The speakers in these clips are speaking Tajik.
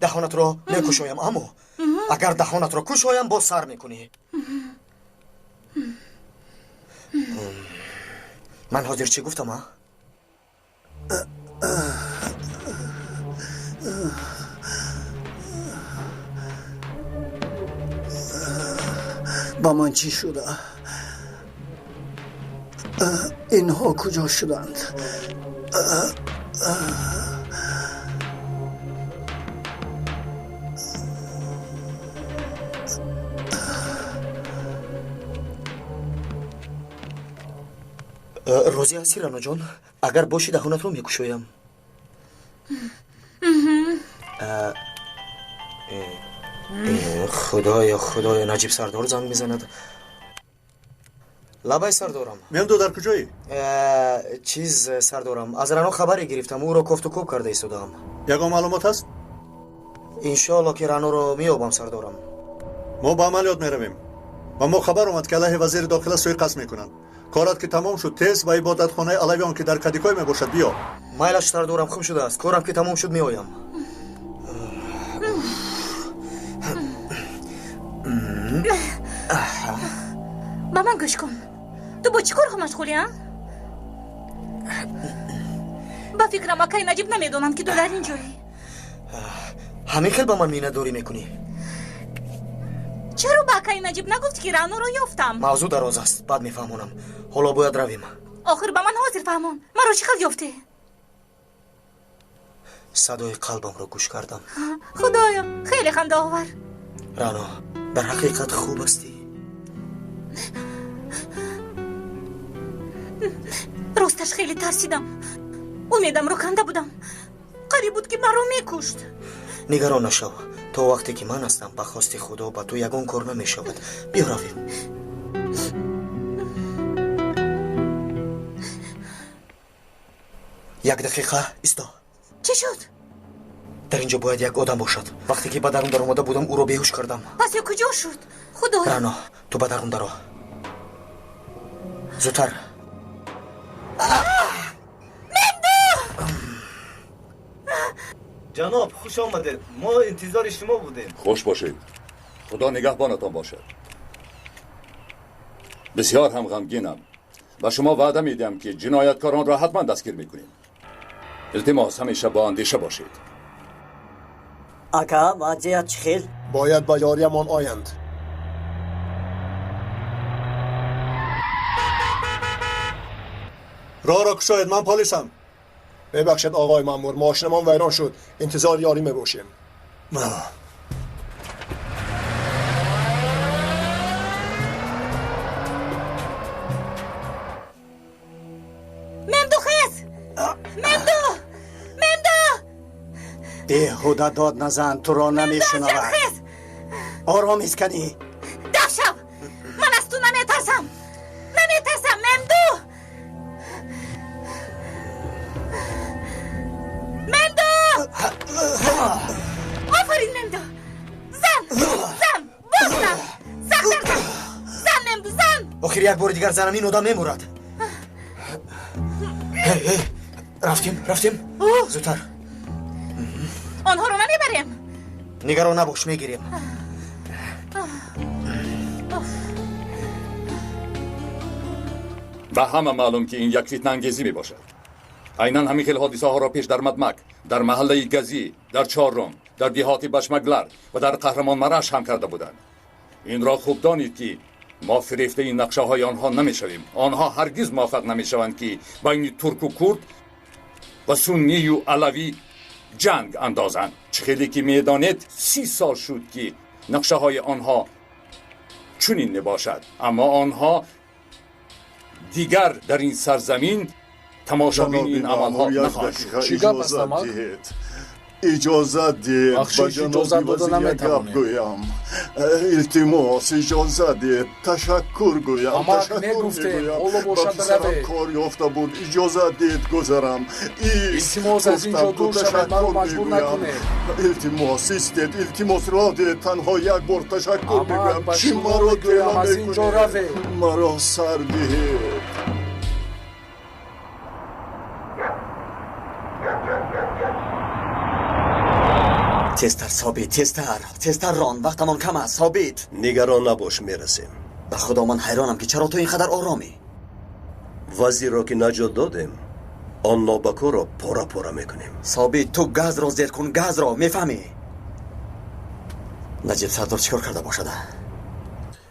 Даҳонатро мекушоям, аммо агар даҳонатро кушоям, боз сар мекунӣ. Ман ҳозир чӣ гуфтам, а? Ба ман чӣ шуда? Инҳо куҷо шуданд? Розӣ ҳастӣ, Раноҷон? Агар бошӣ, даҳонатро мекушоям. Худоё, худоё, Наҷиб сардор занг мезанад. Лабай, сардорам. Мемду, дар куҷоӣ? Чиз, сардорам, аз Рано хабаре гирифтам, ӯро кофту коб карда истодаам. Ягон маълумот ҳаст? Иншоалло, ки Раноро меёбам, сардорам. Мо ба амалиёт меравем. Ба мо хабар омад, ки алайҳи вазири дохила суиқасд мекунанд. Корат ки тамом шуд, тез ба ибодатхонаи алавиён, ки дар Кадикой мебошад, биё. Майлаш, сардорам, хуб шудааст. Корам ки тамом шуд, меоям. Ба ман гӯш кун. Ту бо чӣ корҳо машғулӣ, а? Ба фикрам, акаи Наҷиб намедонанд, ки ту дар ин ҷоӣ. Ҳамин хел ба ман миннатдорӣ мекунӣ? Чаро ба акаи Наҷиб нагуфтӣ, ки Раъноро ёфтам? Мавзӯъ дароз аст, баъд мефаҳмонам. Ҳоло бояд равем. Охир ба ман ҳозир фаҳмон. Маро чӣ хел ёфтӣ? Садои қалбамро гӯш кардам. Худоё, хеле хандаовар. Рано, дар ҳақиқат хуб ҳастӣ? Росташ, хеле тарсидам. Умедамро канда будам. Қариб буд, ки маро мекушт. Нигарон нашав. То вақте ки ман ҳастам, ба хости Худо ба ту ягон кор намешавад. Биё, равем. Як дақиқа исто. Чӣ шуд? Дар ин ҷо бояд як одам бошад. Вақте ки ба дарун даромада будам, ӯро беҳуш кардам. Пас ё куҷо шуд? Худоё! Рано, ту ба дарун даро, зудтар. Мемду! Ҷаноб, хуш омадед. Мо интизори шумо будем. Хуш бошед. Худо нигаҳбонатон бошад. Бисёр ҳам ғамгинам. Ба шумо ваъда медиҳам, ки ҷинояткоронро ҳатман дастгир мекунем. Илтимос, ҳамеша бо андеша бошед. Ака, вазъият чӣ хел? Бояд ба ёриямон оянд. Роҳро кушоед, ман полисам. Бебахшед, оғои маъмур, мошинамон вайрон шуд, интизори ёрӣ мебошем. Мемду, хез! Мемду, Мемду! Беҳуда дод назан, туро намешунавад. Хез! Ором исканӣ. Даф шав! Ман аз ту наметарсам, наметарсам. Мемду, Мемду! Офарин, Мемду! Зан, зан, боз зан, сахттар зан, зан, Мемду, зан! Охир як бори дигар занам, ин одам мемурад. Рафтем, рафтем, зудтар. Онҳоро намебарем? Нигарон набош, мегирем. Ба ҳама маълум, ки ин як фитнаангезӣ мебошад. Айнан ҳамин хел ҳодисаҳоро пеш дар Мадмак, дар маҳаллаи Газӣ, дар Чоррум, дар деҳоти Башмаглар ва дар Қаҳрамонмараш ҳам карда буданд. Инро хуб донед, ки мо фирефтаи нақшаҳои онҳо намешавем. Онҳо ҳаргиз муваффақ намешаванд, ки байни турку курд ва суннию алавӣ ҷанг андозанд. Чӣ хеле ки медонед, 30 сол шуд, ки нақшаҳои онҳо чунин мебошад, аммо онҳо дигар дар ин сарзамин тамошобини ин амалҳо нахоҳанд шуд. Чӣ гап аст, амак? Иҷозат диҳед, ба Бахшиш, иҷозат ҷаноби дода вазир як гап наметавонем. гӯям. Илтимос, иҷозат диҳед, ташаккур гӯям. Амак, Ташаккур мегуфтем, мегӯям. ҳоло Ба бошад, писарам равед. кор ёфта буд, иҷозат диҳед гузарам. Илтимос, аз ин ҷо Гуфтам, дур шавед, маро ташаккур маҷбур мегӯям. накунед. Илтимос, истед, илтимос, роҳ диҳед, танҳо як бор ташаккур Амак, мегӯям. ба Чӣ шумо маро мегӯям, дела аз ин ҷо мекунед? равед. Маро сар диҳед. Тезтар, Собит, тезтар, тезтар рон, вақтамон кам аст, Собит. Нигарон набош, мерасем. Ба худо ман ҳайронам, ки чаро ту ин қадар оромӣ. Вазирро ки наҷот додем, он нобакорро пора-пора мекунем. Собит, ту газро зер кун, газро, мефаҳмӣ? Наҷиб сардор чӣ кор карда бошад?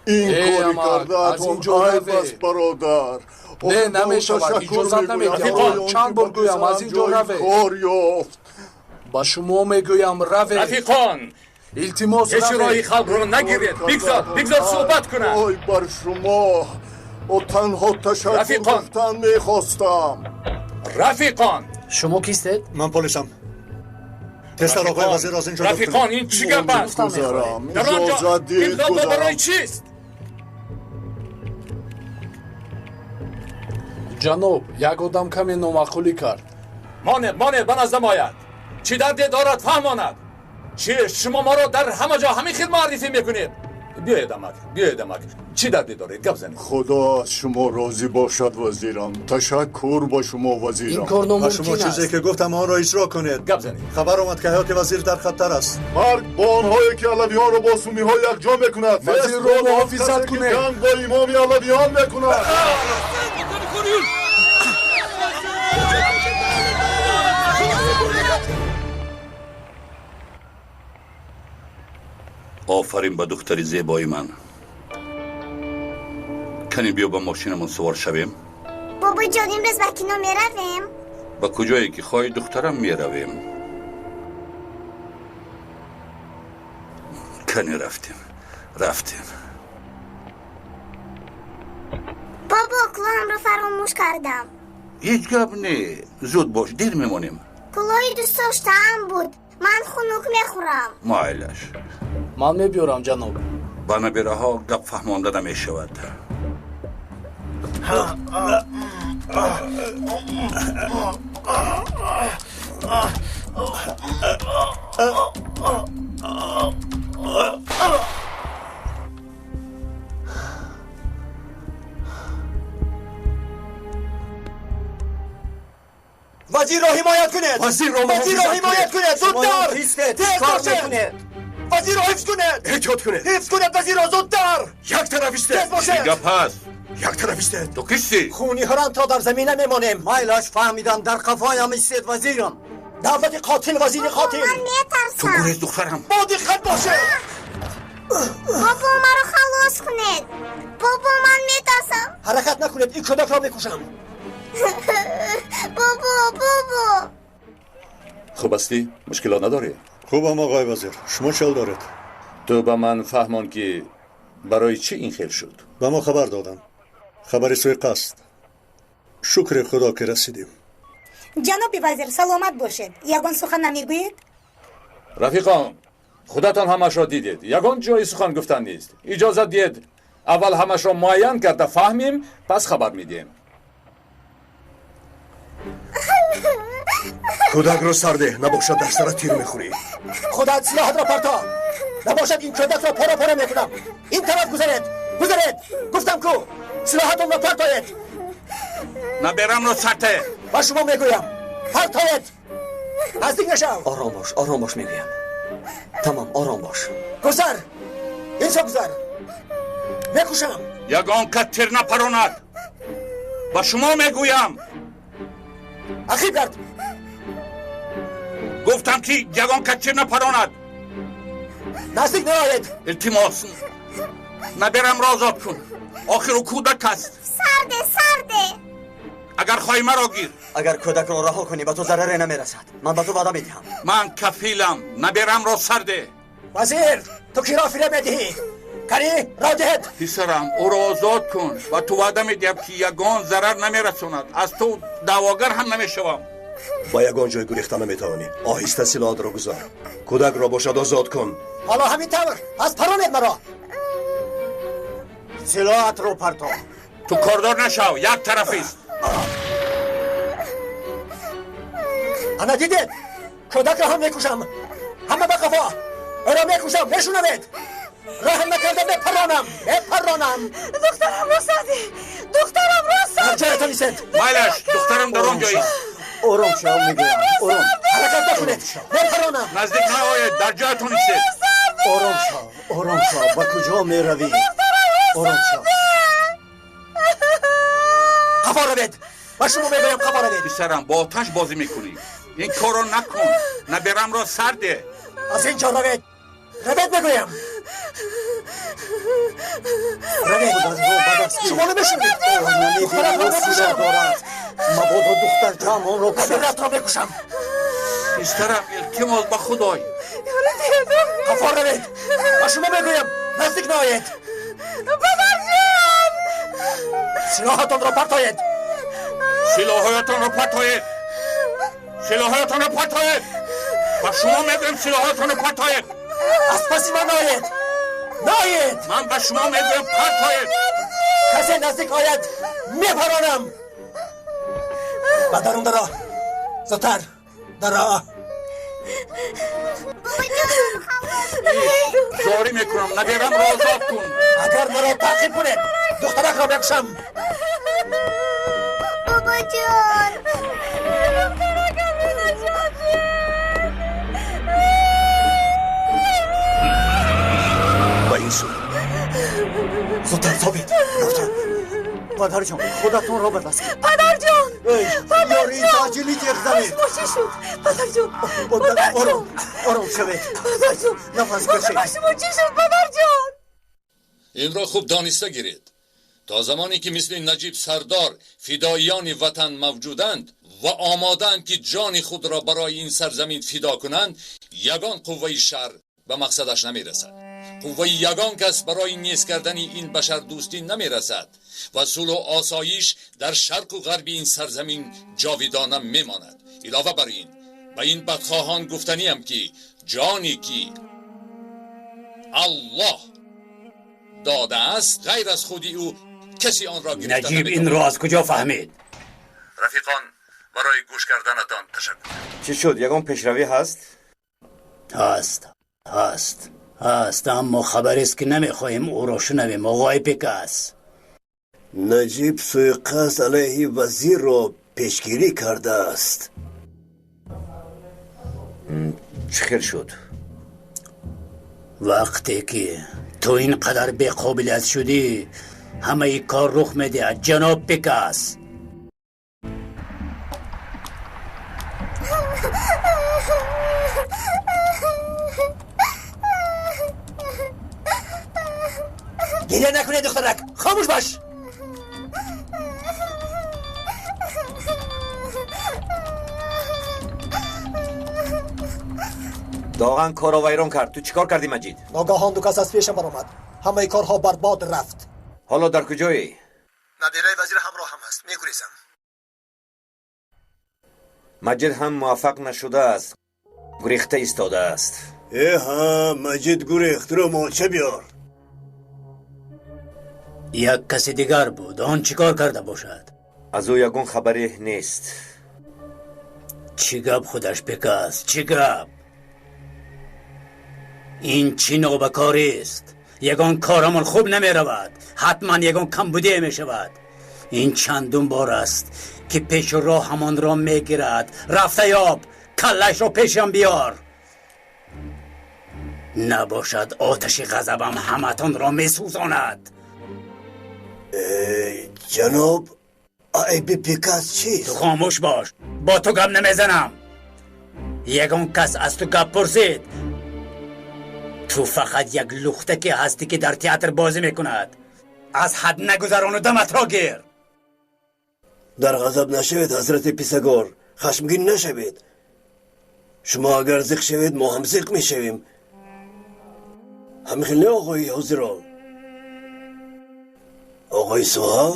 Ин кори кардаатон айб аст, бародар. Не, намешавад, иҷозат намедиҳам. Чанд бор гӯям, аз ин ҷо равед. Кор ёфт. Ба шумо мегӯям, равед. Рафиқон, илтимос, ҳеҷ роҳи халқро нагиред. Бигзор, бигзор суҳбат кунад. Ой бар шумо. О танҳо ташаккур гуфтан мехостам. Рафиқон, шумо кистед? Ман полисам. Тезтар, оқои вазир, аз ин ҷо. Рафиқон, ин чӣ гап аст? Дар он ҷо ин додо барои чист? Ҷаноб, як одам каме номаъқулӣ кард. Монед, монед, ба наздам ояд. Чӣ дарде дорад, фаҳмонад. Чи шумо моро дар ҳама ҷо ҳамин хел муаррифӣ мекунед? Биёед, амак, биёед, амак, чӣ дарде доред, гап занед. Худо аз шумо розӣ бошад, вазирам. Ташаккур ба шумо, вазирам. Ин кор Ба шумо номумкин аст. чизе ки гуфтам, онро иҷро кунед. Гап занед. Хабар омад, ки ҳаёти вазир дар хатар аст. Марг бо онҳое ки алавиёнро бо сунниҳо якҷо мекунад. Вазирро муҳофизат кунед. Ҷанг бо имоми алавиён мекунад. Офарин ба духтари зебои ман. Кани биё, ба мошинамон сувор шавем. Бобоҷон, имрӯз ба кино меравем? Ба куҷое ки хоҳӣ, духтарам, меравем. Кани рафтем, рафтем. Бобо, кулоҳамро фаромӯш кардам. Ҳеҷ гап не, зуд бош, дер мемонем. Кулоҳи дӯстдоштаам буд. Ман хунук мехӯрам. Майлаш. Ман мебиёрам, ҷаноб. Ба набираҳо гап фаҳмонда намешавад. Вазирро ҳимоят кунед! Вазирро Вазирро ҳимоят кунед! Зудтар! Тез Кор бошед! мекунед. Вазирро ҳифз кунед! Эҳтиёт кунед. Ҳифз кунед вазирро, зудтар! Як тараф истед. Тез бошед! Чӣ гап аст? Як тараф истед. Ту кистӣ? Хуни ҳарам то дар замина мемонем. Майлаш, фаҳмидам, дар қафоям истед, вазирам. Давлати қотил, вазири қотил. Ман Ту метарсам. гурез, духтарам. Бо диққат бошед! Бобо, маро халос кунед. Бобо, ман метарсам. Ҳаракат накунед, ин кӯдакро мекушам. Бобо, бобо. Хуб ҳастӣ? Мушкилот надорӣ? Хубам, оқои вазир, шумо чӣ ҳол доред? Ту ба ман фаҳмон, ки барои чӣ ин хел шуд. Ба мо хабар доданд, хабари суиқасд. Шукри худо, ки расидем. Ҷаноби вазир, саломат бошед. Ягон сухан намегӯед? Рафиқон, худатон ҳамашро дидед, ягон ҷои сухан гуфтан нест. Иҷозат диҳед, аввал ҳамашро муайян карда фаҳмем, пас хабар медиҳем. Кӯдакро сардеҳ, набошад дар сара тир мехӯрӣ. Худат силоҳатро парто, набошад ин кӯдакро пора пора мекунам. Ин тараф гузаред, гузаред, гуфтам ку, силоҳатонро партоед. Наберамро сарте. Ба шумо мегӯям, партоед, наздик нашав. Ором бош, ором бош, мегӯям. Тамом, ором бош. Гузар, инсо гузар, мекушам. Ягон кат тир напаронад, ба шумо мегӯям. Ақиб гард. Гуфтам, ки ягон кат тир напаронад. Наздик наоед. Илтимос, наберамро озод кун, охир ӯ кӯдак аст. Сарде, сарде. Агар хоҳӣ, маро гир. Агар кӯдакро раҳо кунӣ, ба ту зараре намерасад, ман ба ту ваъда медиҳам. Ман кафилам, наберамро сарде. Вазир, ту киро фиреб медиҳӣ? Канӣ, роҳ диҳед. Писарам, ӯро озод кун, ба ту ваъда медиҳам, ки ягон зарар намерасонад, аз ту даъвогар ҳам намешавам. Ба ягон ҷой гурехта наметавонӣ. Оҳиста силоҳатро гузор. Кӯдакро бошад озод кун. Ҳоло ҳамин тавр аз паронед маро. Силоҳатро парто. Ту кордор нашав, як тарафист. Ана дидед, кӯдакро ҳам мекушам. Ҳама ба қафо, ӯро мекушам, мешунавед? Раҳм накарда мепаронам, мепаронам. Духтарамро сади, духтарамро Дар сади. ҷоятон истед. Майлаш, духтарам дар он ҷоист. Ором шав, мегӯям, ором. Ҳаракат накунед, мепаронам. Наздик наоед, дар ҷоятон истед. Ором шав, ором шав. Ба куҷо меравӣ? Ором шав. Қафо равед, ба шумо мегӯям, қафо равед. Писарам, бо оташ бозӣ мекунӣ. Ин корро накун, наберамро сар деҳ. Аз ин ҷо равед, равед мегӯям. Равед. Шумо намешунавед. Намебинам, силоҳ дорад. Мабодо духтарчаам онро кушад. Набератро мекушам. Писарам, илтимос, ба худой. Қафо равед, ба шумо мегӯям, наздик наоед. Падарҷон! Силоҳатонро партоед. Силоҳҳоятонро партоед, силоҳҳоятонро партоед. Ба шумо мегӯям, силоҳҳоятонро партоед. Аз паси ман наоед, наоед. Ман ба шумо мегӯям, партоед. Касе наздик ояд, мепаронам. Ба дарун даро, зудтар даро. Зорӣ мекунам, наберамро озод кун. Агар маро таъқиб кунед, духтаракро мекушам. Бобоҷон! Ба ин сӯ. Зудтар, Собит, рафтам. Падарҷон, худатонро ба даст гир. Падарҷон! Ёрии таъҷилӣ ҷеғ занед. Шумо чӣ шуд? Падарҷон! Падарҷон! Ором шавед. Падарҷон! Нафас кашед. Ба шумо чӣ шуд, падарҷон? Инро хуб дониста гиред. То замоне ки мисли Наҷиб Сардор фидоиёни ватан мавҷуданд ва омодаанд, ки ҷони худро барои ин сарзамин фидо кунанд, ягон қувваи шар ба мақсадаш намерасад. Қувваи ягон кас барои нест кардани ин башардӯстӣ намерасад ва сулҳу осоиш дар шарқу ғарби ин сарзамин ҷовидона мемонад. Илова бар ин, ба ин бадхоҳон гуфтаниам, ки ҷоне ки Аллоҳ додааст, ғайр аз худи ӯ касе онро гирифта Наҷиб инро аз куҷо фаҳмид? Рафиқон, барои гӯш карданатон ташаккур. Чӣ шуд, ягон пешравӣ ҳаст? Ҳаст, ҳаст, ҳаст, аммо хабарест, ки намехоҳем ӯро шунавем, оғои Пикас. Наҷиб сӯиқасд алайҳи вазирро пешгирӣ кардааст. Чӣ хел шуд? Вақте ки ту ин қадар беқобилият шудӣ, ҳамаи кор рух медиҳад, ҷаноб Пикас. Гиря накунед, духтарак, хомӯш бош. Доған корро вайрон кард. Ту чӣ кор кардӣ, Маҷид? Ногаҳон ду кас аз пешам баромад. Ҳамаи корҳо барбод рафт. Ҳоло дар куҷоӣ? Набираи вазир ҳамроҳам ҳаст, мегурезам. Маҷид ҳам муваффақ нашудааст, гурехта истодааст. Эҳа, Маҷид гурехт, рӯмолча биёр. Як каси дигар буд, он чӣ кор карда бошад? Аз ӯ ягон хабаре нест. Чӣ гап худаш, Пикас, чӣ гап? Ин чӣ нобакорист? Ягон корамон хуб намеравад, ҳатман ягон камбудие мешавад. Ин чандум бор аст, ки пешу роҳамонро мегирад. Рафта ёб, каллашро пешам биёр. Набошад, оташи ғазабам ҳаматонро месӯзонад. Ҷаноб, айби Пикас чист? Ту хомӯш бош, бо ту гап намезанам. Ягон кас аз ту гап пурсид? Ту фақат як лухтаке ҳастӣ, ки дар театр бозӣ мекунад. Аз ҳад нагузарону даматро гир. Дар ғазаб нашавед, ҳазрати Писагор, хашмгин нашавед. Шумо агар зиқ шавед, мо ҳам зиқ мешавем. Ҳамин хел не, оғои ҳозирон? Оғои соҳа?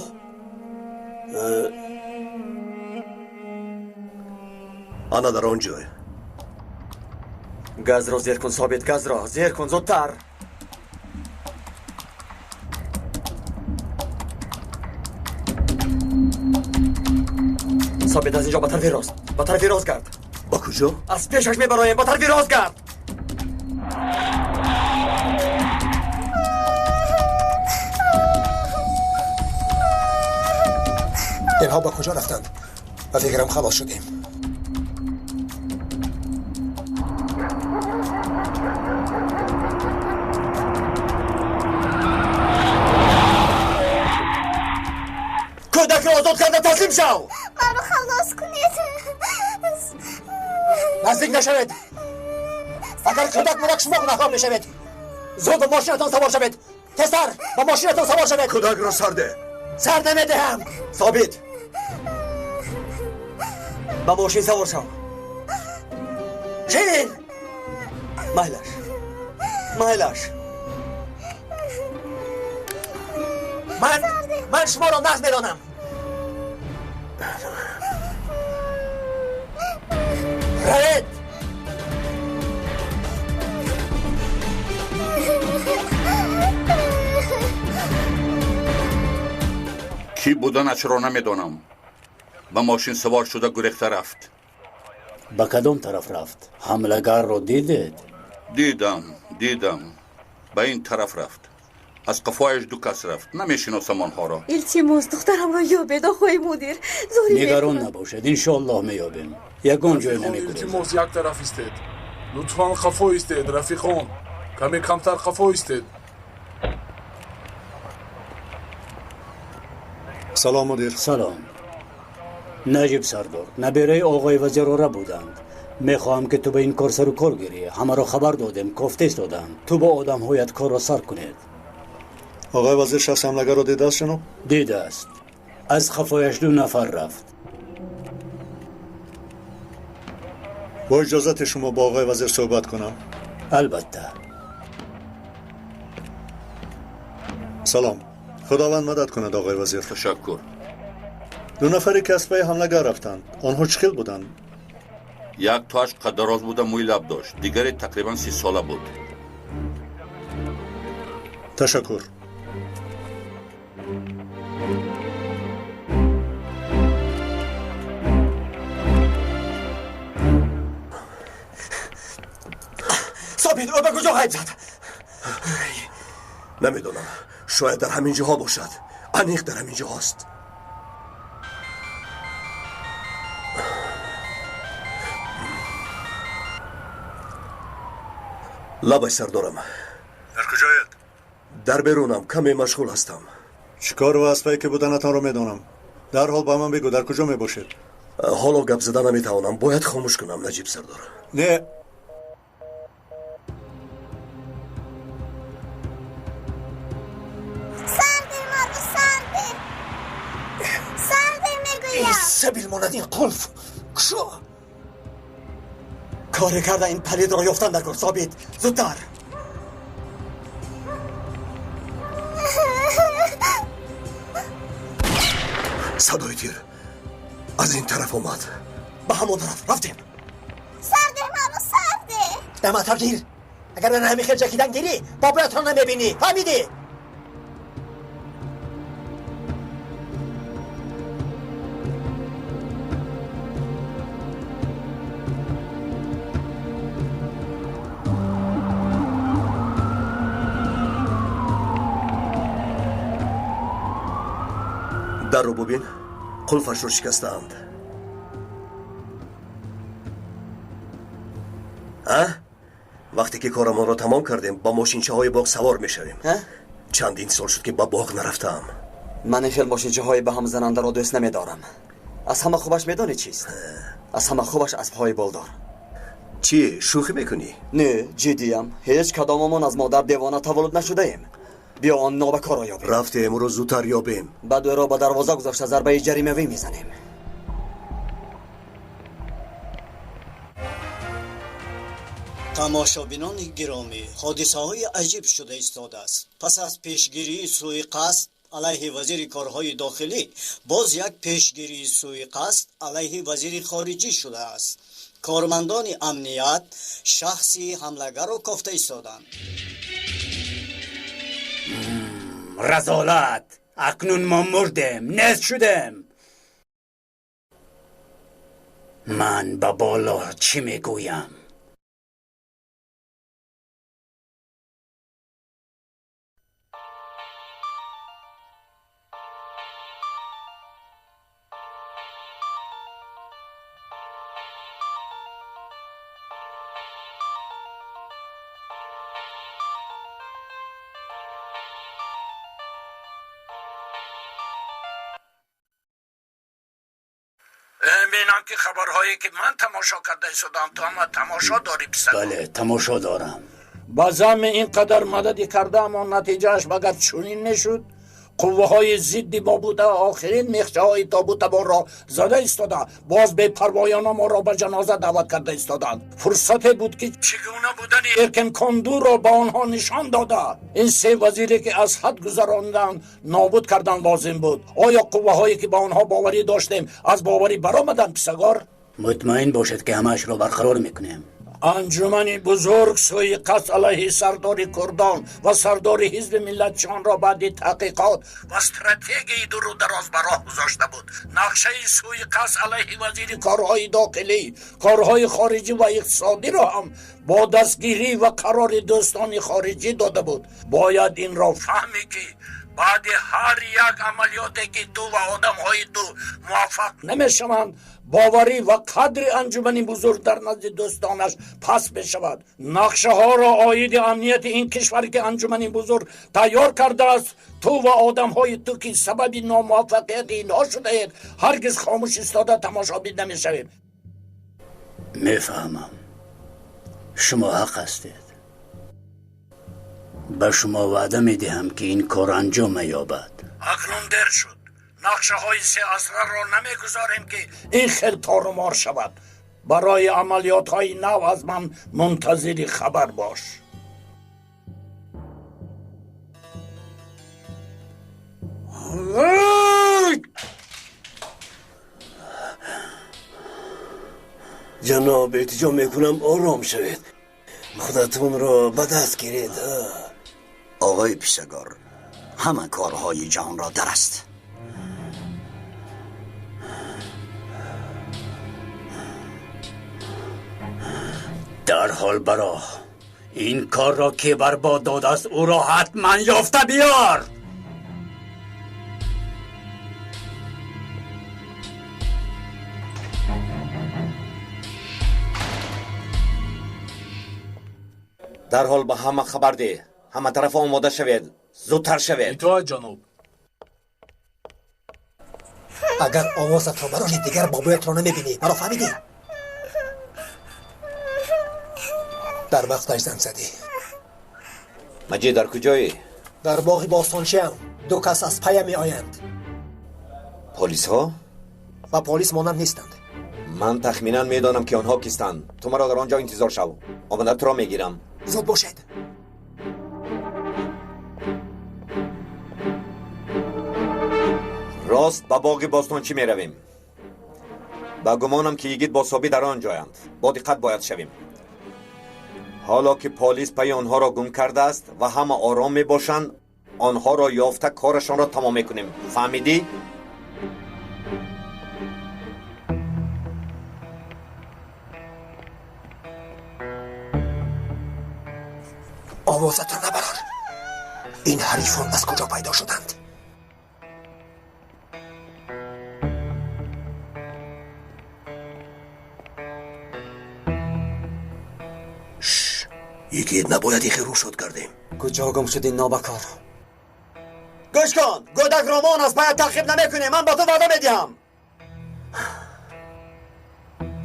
Ана дар он ҷой. Газро зер кун, Собит, газро зер кун, зудтар. Собит, аз инҷо ба тарафи рост, ба тарафи рост гард. Ба куҷо? Аз пешаш мебароем, ба тарафи рост гард. Инҳо ба куҷо рафтанд? Ба фикрам халос шудем. Таслим шав! Маро халос кунед. Наздик нашавед. Агар кӯдак мурак шумо гунаҳкор мешавед. Зуд ба мошинатон савор шавед. Тезтар ба мошинатон савор шавед. Кӯдакро сар деҳ. Сар намедиҳам. Собит. Ба мошин савор шав. Ширин! Майлаш. Майлаш. Ман шуморо нағз медонам. Равед! Кӣ буданашро намедонам. Ба мошин савор шуда гурехта рафт. Ба кадом тараф рафт? Ҳамлагарро дидед? Дидам. Ба ин тараф рафт. Аз қафояш ду кас рафт. Намешиносам онҳоро. Илтимос, духтарамро ёбед, оқои мудир. Зорӣ нигарон набошед, иншоаллоҳ меёбем. Ягон ҷой намегурезад. Илтимос, як тараф истед. Лутфан қафо истед, рафиқон. Каме камтар қафо истед. Салом, мудир. Салом. Наҷиб сардор, набераи оғои вазирора буданд. Мехоҳам ки ту ба ин кор сару кор гирӣ. Ҳамаро хабар додем, кофта истоданд. Ту бо одамҳоят корро сар кунед. Оғои вазир шахси ҳамлагарро дидааст, ҷаноб? Дидааст. Аз қафояш ду нафар рафт. Бо иҷозати шумо бо оғои вазир суҳбат кунам? Албатта. Салом. Худованд мадад кунад, оғои вазир. Ташаккур. Ду нафаре ки аз пайи ҳамлагар рафтанд, онҳо чӣ хел буданд? Як тоаш қаддароз буда, мӯи лаб дошт, дигаре тақрибан 30 сола буд. Ташаккур. Собит, ӯ ба куҷо ғайб зад? Намедонам. Шояд дар ҳамин ҷоҳо бошад. Аниқ дар ҳамин ҷоҳост. Лабай сардорам. Дар куҷоед? Дар берунам, каме машғул ҳастам. Чӣ кор ва аз пай ки буданатонро медонам. Дарҳол ба ман бигӯ, дар куҷо мебошед? Ҳоло гап зада наметавонам, бояд хомӯш кунам, Наҷиб сардор. Не. Сарде, маро сарде. Сарде мегӯям. Сабил монад ин қулф. Кушо. Коре карда ин палидро ёфтан дар кор, Собит. Зудтар. Садои тир аз ин тараф омад. Ба ҳамон тараф рафтем. Сарде, маро сарде. Даматар гир. Агар ман ҳамин хел ҷакидан гирӣ, бобоятро намебинӣ. Фаҳмидӣ? Дарро бубин, қулфашро шикастаанд. А? Вақте ки корамонро тамом кардем, ба мошинчаҳои боғ савор мешавем. Чандин сол шуд ки ба боғ нарафтаам. Ман ин хел мошинчаҳои ба ҳам занандаро дӯст намедорам. Аз ҳама хубаш медонӣ чист? Аз ҳама хубаш аспҳои болдор. Чӣ, шӯхӣ мекунӣ? Не, ҷиддиям. Ҳеҷ кадомамон аз модар девона таваллуд нашудаем. Биё он нобакорро ёбем. Рафтем, ӯро зудтар ёбем. Баъд ӯро ба дарвоза гузошта зарбаи ҷаримавӣ мезанем. Тамошобинони гиромӣ, ҳодисаҳои аҷиб шуда истодааст. Пас аз пешгирии сӯиқасд алайҳи вазири корҳои дохилӣ, боз як пешгирии сӯиқасд алайҳи вазири хориҷӣ шудааст. Кормандони амният шахси ҳамлагарро кофта истоданд. Разолат! Акнун мо мурдем, нест шудем. Ман ба боло чӣ мегӯям? Мебинам ки хабарҳое ки ман тамошо карда истодам, ту ҳама тамошо дорӣ, писар. Бале, тамошо дорам. Ба замми ин қадар мадади кардаам, он натиҷааш магар чунин мешуд? Қувваҳои зидди мо буда охирин мехчаҳои тобутамонро зада истода, боз бепарвоёна моро ба ҷаноза даъват карда истоданд. Фурсате буд ки чӣ гуна будани Эркен Кондуро ба онҳо нишон дода, ин се вазире ки аз ҳад гузаронданд нобуд кардан лозим буд. Оё қувваҳое ки ба онҳо боварӣ доштем аз боварӣ баромаданд, писагор? Мутмаин бошед ки ҳамаашро барқарор мекунем. Анҷумани бузург суиқасд алайҳи сардори курдон ва сардори ҳизби миллатчиёнро баъди таҳқиқот ва стратегияи дуру дароз ба роҳ гузошта буд. Нақшаи суиқасд алайҳи вазири корҳои дохилӣ, корҳои хориҷӣ ва иқтисодиро ҳам бо дастгирӣ ва қарори дӯстони хориҷӣ дода буд. Бояд инро фаҳмӣ ки баъди ҳар як амалиёте ки ту ва одамҳои ту муваффақ намешаванд, боварӣ ва қадри анҷумани бузург дар назди дӯстонаш паст мешавад. Нақшаҳоро оиди амнияти ин кишвар ки анҷумани бузург тайёр кардааст, ту ва одамҳои ту ки сабаби номуваффақияти инҳо шудаед, ҳаргиз хомӯш истода тамошобин намешавем. Мефаҳмам, шумо ҳақ ҳастед. Ба шумо ваъда медиҳам ки ин кор анҷом меёбад. Акнун дер шуд. Нақшаҳои се асраро намегузорем ки ин хел торумор шавад. Барои амалиётҳои нав аз ман мунтазири хабар бош. Ҷаноб, илтиҷо мекунам ором шавед. Худатонро ба даст гиред. Оғои писагор, ҳама корҳои ҷаҳонро дар аст. Дарҳол бароҳ. Ин корро ки барбод додааст, ӯро ҳатман ёфта биёр. Дарҳол ба ҳама хабар деҳ. Ҳама тарафа омода шавед. Зудтар шавед. Итоат, ҷаноб. Агар овозатро барои дигар бобоятро намебинӣ, маро фаҳмидӣ? Дар вақташ занг задӣ. Маҷид, дар куҷоӣ? Дар боғи бостончиам. Ду кас аз пая меоянд. Полисҳо? Ба полис монанд нестанд. Ман тахминан медонам ки онҳо кистанд. Ту маро дар он ҷо интизор шав. Омада туро мегирам. Зуд бошед. Рост ба боғи бостончӣ меравем. Ба гумонам ки йигит бо Собӣ дар он ҷоянд. Бо диққат бояд шавем. Ҳоло ки полис пайи онҳоро гум кардааст ва ҳама ором мебошанд, онҳоро ёфта корашонро тамом мекунем. Фаҳмидӣ? Овозатро набарор. Ин ҳарифон аз куҷо пайдо шуданд? Йигит, набояд ихе рӯшод кардем. Куҷо гум шуд ин нобакор? Гӯш кун, гӯдак ромон аст, бояд таъқиб намекунем. Ман ба ту ваъда медиҳам.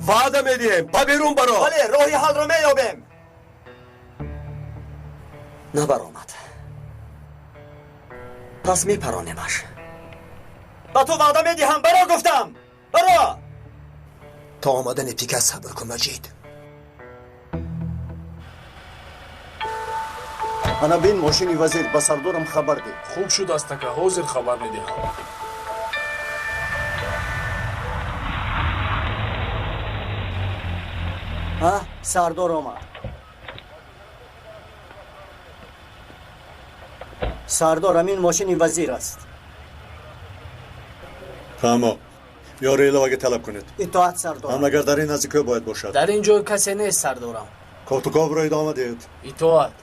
Ваъда медиҳем, ба берун баро. Бале, роҳи ҳалро меёбем. Набаромад. Пас мепаронемаш. Ба ту ваъда медиҳам, баро гуфтам. Баро! То омадани Пикас сабр кун, Маҷид. Ана бин мошини вазир, ба сардорам хабар деҳ. Хуб шуд, астака, ҳозир хабар медиҳам. Сардор омад. Сардор, ҳамин мошини вазир аст. Фаҳмо, ёри иловагӣ талаб кунед. Итоат, сардорам. Ҳам агар дар ин наздикиҳо бояд бошад. Дар ин ҷой касе нест, сардорам. Кофтуковро идома диҳед. Итоат.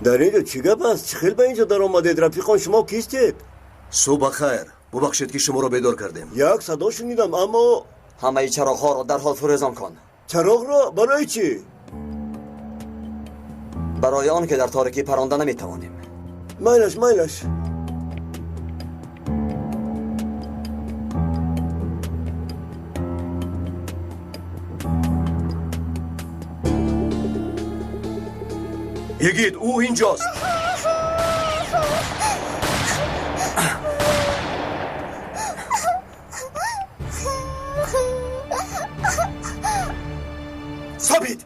Дар инҷо чӣ гап аст? Чӣ хел ба инҷо даромадед? Рафиқон, шумо кистед? Субҳ бахайр. Бубахшед, ки шуморо бедор кардем. Як садо шунидам, аммо ҳамаи чароғҳоро дарҳол фурӯзон кун. Чароғро барои чӣ? Барои он ки дар торикӣ паронда наметавонем. Майлаш, майлаш. Йигит, ӯ инҷост. Собит!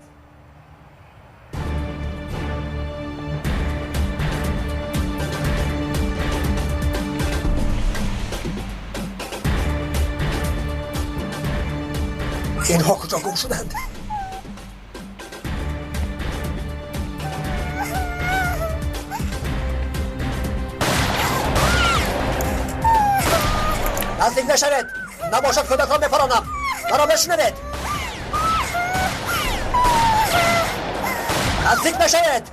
Инҳо куҷо гум шуданд? Наздик нашавед! Набошад кӯдакро мепаронам! Маро бишнавед! Наздик нашавед!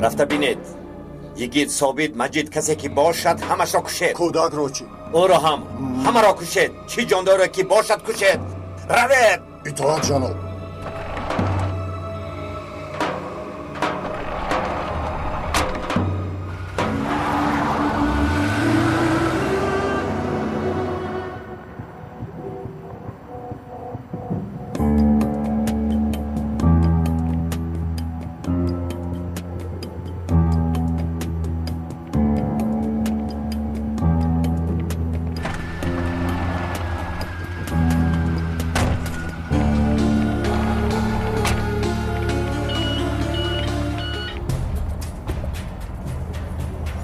Рафта бинед. Йигит, Собит, Маҷид, касе ки бошад, ҳамашро кушед. Кӯдакро чӣ? Ӯро ҳам. Ҳамаро кушед. Чӣ ҷондоре ки бошад, кушед. Равед! Итоат, ҷаноб.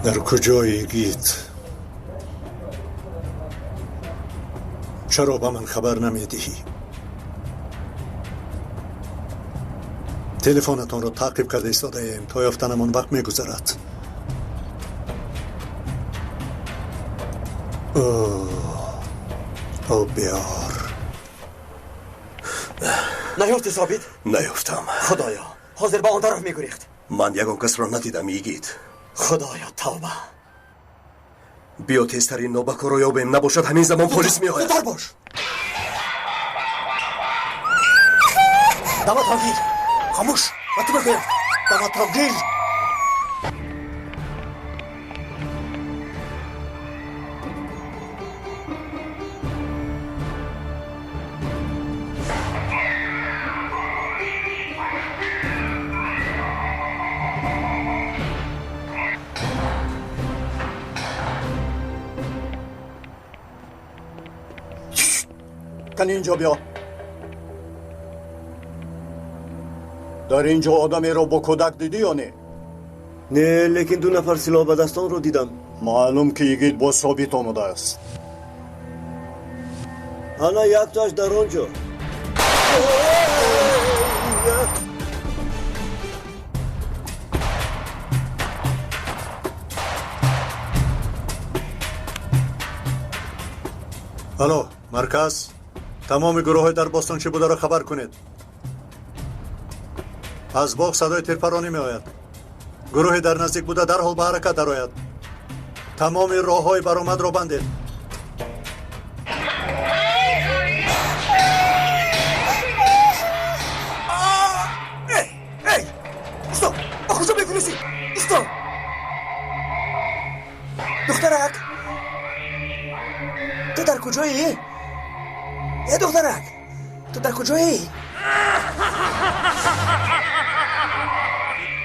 Дар куҷои Йигит? Чаро ба ман хабар намедиҳӣ? Телефонатонро таъқиб карда истодаем, то ёфтанамон вақт мегузарад. О, биёр. Наёфтӣ, Собит? Наёфтам. Худоё, ҳозир ба он тараф мегурехт. Ман ягон касро надидам, Йигит. Худоё, тавба. Биё тезтар ин нобакорро ёбем, набошад ҳамин замон полис меояд. Зудтар бош. Даватро гир. Хомӯш, ба ту мегӯям. Даватро гир. Кани инҷо биё. Дар инҷо одамеро бо кӯдак дидӣ ё не? Не, лекин ду нафар силоҳбадастонро дидам. Маълум, ки Йигит бо Собит омадааст. Ана яктоаш дар он ҷо. Алло, марказ, тамоми гурӯҳҳои дар бостончӣ бударо хабар кунед. Аз боғ садои тирпаронӣ меояд. Гурӯҳе дар наздик буда дарҳол ба ҳаракат дарояд. Тамоми роҳҳои баромадро бандед. Эй, исто! Ба куҷо мегурезӣ? Исто! Духтарак! Ту дар куҷоӣ? Э, духтарак! Ту дар куҷоӣ?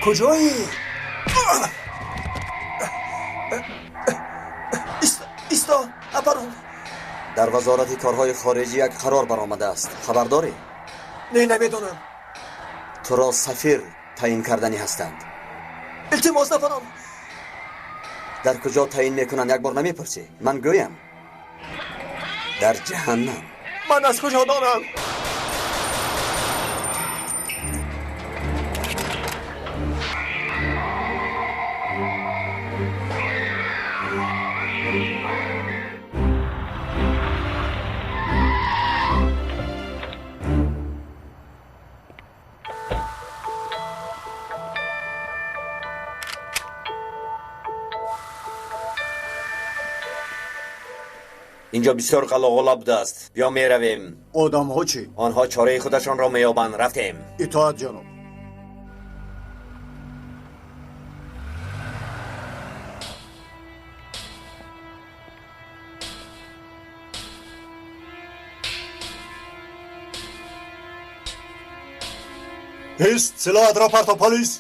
Куҷоӣ? Исто, апарон. Дар вазорати корҳои хориҷӣ як қарор баромадааст. Хабар дорӣ? Не, намедонам. Туро сафир таъин карданӣ ҳастанд. Илтимос, нафарон. Дар куҷо таъин мекунанд, як бор намепурсӣ? Ман гӯям. Дар ҷаҳаннам. Ман аз куҷо донам? Инҷо бисёр ғалоғула будааст. Биё меравем. Одамҳо чӣ? Онҳо чораи худашонро меёбанд. Рафтем. Итоат, ҷаноб. Ист, силоҳатро парто, полис!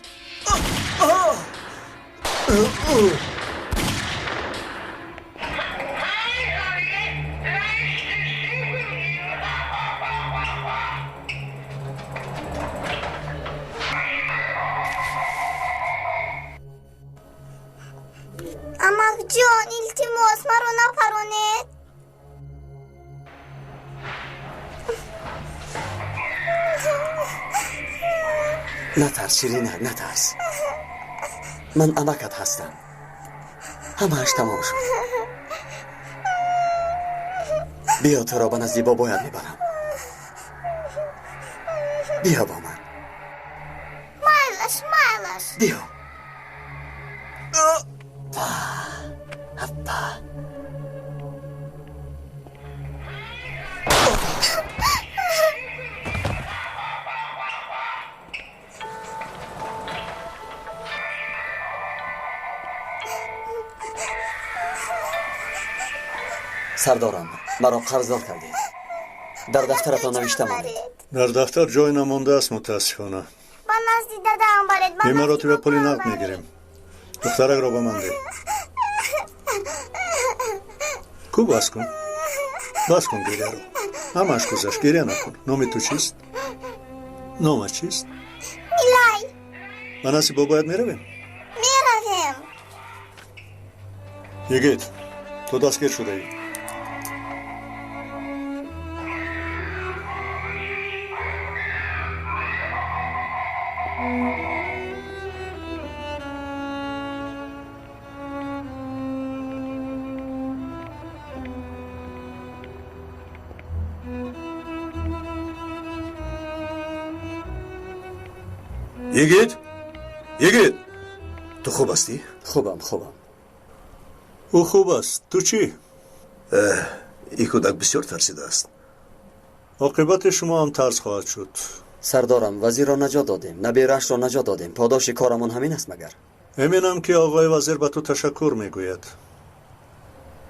Амакҷон, илтимос, маро напаронед. Натарс, Ширина, натарс. Ман амакат ҳастам. Ҳамааш тамом шуд. Биё, туро ба назди бобоят мебарам. Биё бо ман. Майлаш, майлаш. Биё. Аппа. Сардорам, маро қарздор кардед. Дар дафтаратон навишта монед. Дар дафтар ҷой намондааст, мутаассифона. Ба назди дадаам баред. Ин маротиба пули нақд мегирем. Духтаракро ба ман деҳ. Ку, бас кун, бас кун гиряро. Ҳамааш гузашт, гиря накун. Номи ту чист? Номат чист? Илай. Ба назди бобоят меравем? Меравем. Йигит, ту дастгир шудаӣ. Йигит, Йигит, ту хуб ҳастӣ? Хубам, хубам. Ӯ хуб аст. Ту чӣ? Ин кӯдак бисёр тарсидааст. Оқибати шумо ҳам тарс хоҳад шуд. Сардорам, вазирро наҷот додем, набираашро наҷот додем. Подоши корамон ҳамин аст магар? Эминам, ки оғои вазир ба ту ташаккур мегӯяд.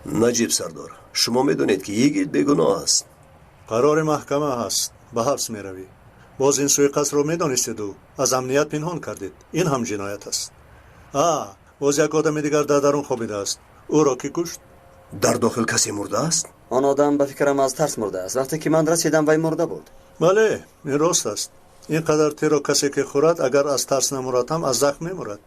Наҷиб сардор, шумо медонед, ки Йигит бегуноҳ аст. Қарори маҳкама ҳаст, ба ҳабс меравӣ. Боз ин суиқасдро медонистеду аз амният пинҳон кардед. Ин ҳам ҷиноят аст. А боз як одами дигар дар дарун хобидааст. Ӯро кӣ кушт? Дар дохил касе мурдааст? Он одам ба фикрам аз тарс мурдааст. Вақте ки ман расидам, вай мурда буд. Бале, ин рост аст. Ин қадар тирро касе ки хӯрад, агар аз тарс намурад ҳам аз захм мемурад.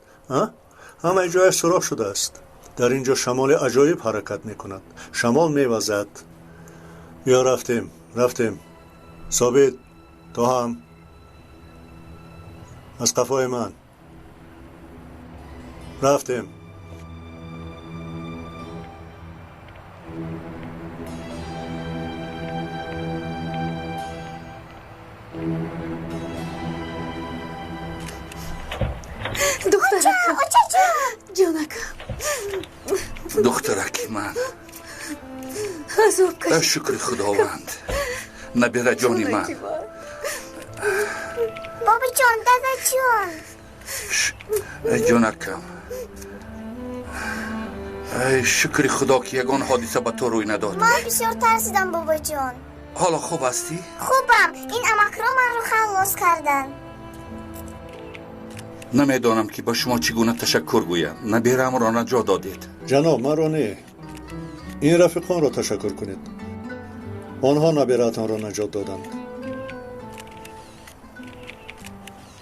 Ҳамаи ҷояш сурох шудааст. Дар ин ҷо шамоли аҷоиб ҳаракат мекунад. Шамол мевазад. Биё, рафтем, рафтем. Собит, ту ҳам аз қафои ман. Рафтем. Духтаракам, ҷонакам. Духтараки ман. Азоб кашид. Шукри Худованд. Набираҷони ман. Бобоҷон, дадаҷон. Ҷонакам. Ай, шукри Худо, ки ягон ҳодиса ба ту рӯй надод. Ман бисёр тарсидам, бобоҷон. Ҳоло хуб ҳастӣ? Хубам. Ин амакро манро халлос карданд. Намедонам, ки ба шумо чӣ гуна ташаккур гӯям. Набераамро наҷот додед. Ҷаноб, маро не, ин рафиқонро ташаккур кунед. Онҳо набераатонро наҷот доданд.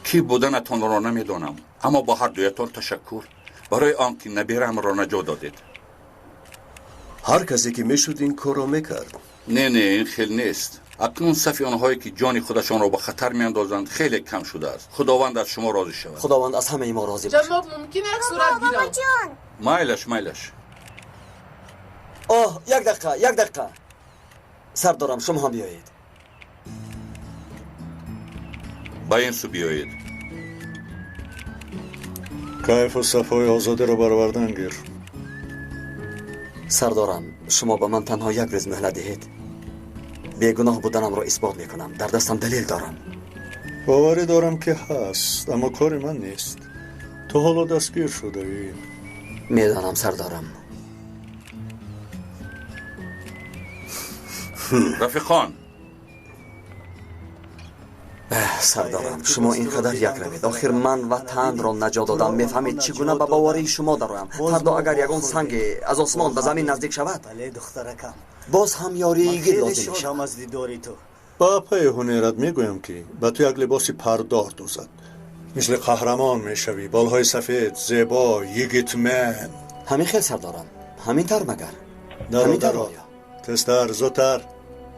Кӣ буданатонро намедонам, аммо бо ҳар дуятон ташаккур барои он ки набераамро наҷот додед. Ҳар касе ки мешуд, ин корро мекард. Не, не, ин хел нест. Акнун сафи онҳое ки ҷони худашонро ба хатар меандозанд, хеле кам шудааст. Худованд аз шумо розӣ шавад. Худованд аз ҳамаи мо розӣ бошад. Ҷаноб, мумкин як сурат гирам? Бобоҷон. Майлаш, майлаш. Оҳ, як дақиқа, як дақиқа. Сардорам, шумо ҳам биёед. Ба ин сӯ биёед. Кайфу сафои озодиро баровардан гир. Сардорам, шумо ба ман танҳо як рӯз муҳлат диҳед. Бегуноҳ буданамро исбот мекунам. Дар дастам далел дорам. Боварӣ дорам, ки ҳаст, аммо кори ман нест. Ту ҳоло дастгир шудаӣ. Медонам, сардорам. Рафиқон, Сардорам, шумо ин қадар як равед. Охир ман ватанро наҷот додам. Мефаҳмед, чӣ гуна ба боварии шумо дароям? Фардо агар ягон санге аз осмон ба замин наздик шавад, бале, духтаракам, боз ҳам ёрии ман йигит хеле лозим мешавад. шодам аз дидори ту. Ба апаи ҳунерат мегӯям, ки ба ту як либоси пардор дӯзад. Мисли қаҳрамон мешавӣ, болҳои сафед, зебо, йигитмен. Ҳамин хел, сардорам, ҳамин тавр магар? Даро, Ҳамин тавр даро. оё? Тезтар, зудтар.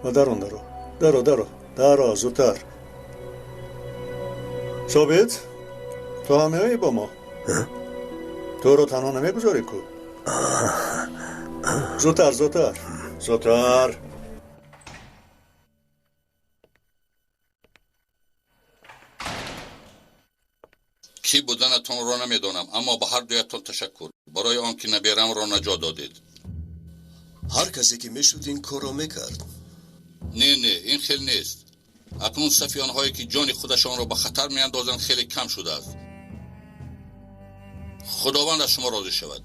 Ва дарон, даро, даро, даро, даро, зудтар. Собит, ту ҳам меоӣ бо мо? Туро танҳо намегузорӣ ку? Зудтар, зудтар, зудтар. Кӣ буданатонро намедонам, аммо ба ҳар дуятон ташаккур барои он ки наберамро наҷот додед. Ҳар касе ки мешуд, ин корро мекард. Не, не, ин хел нест. Акнун сафи онҳое ки ҷони худашонро ба хатар меандозанд, хеле кам шудааст. Худованд аз шумо розӣ шавад.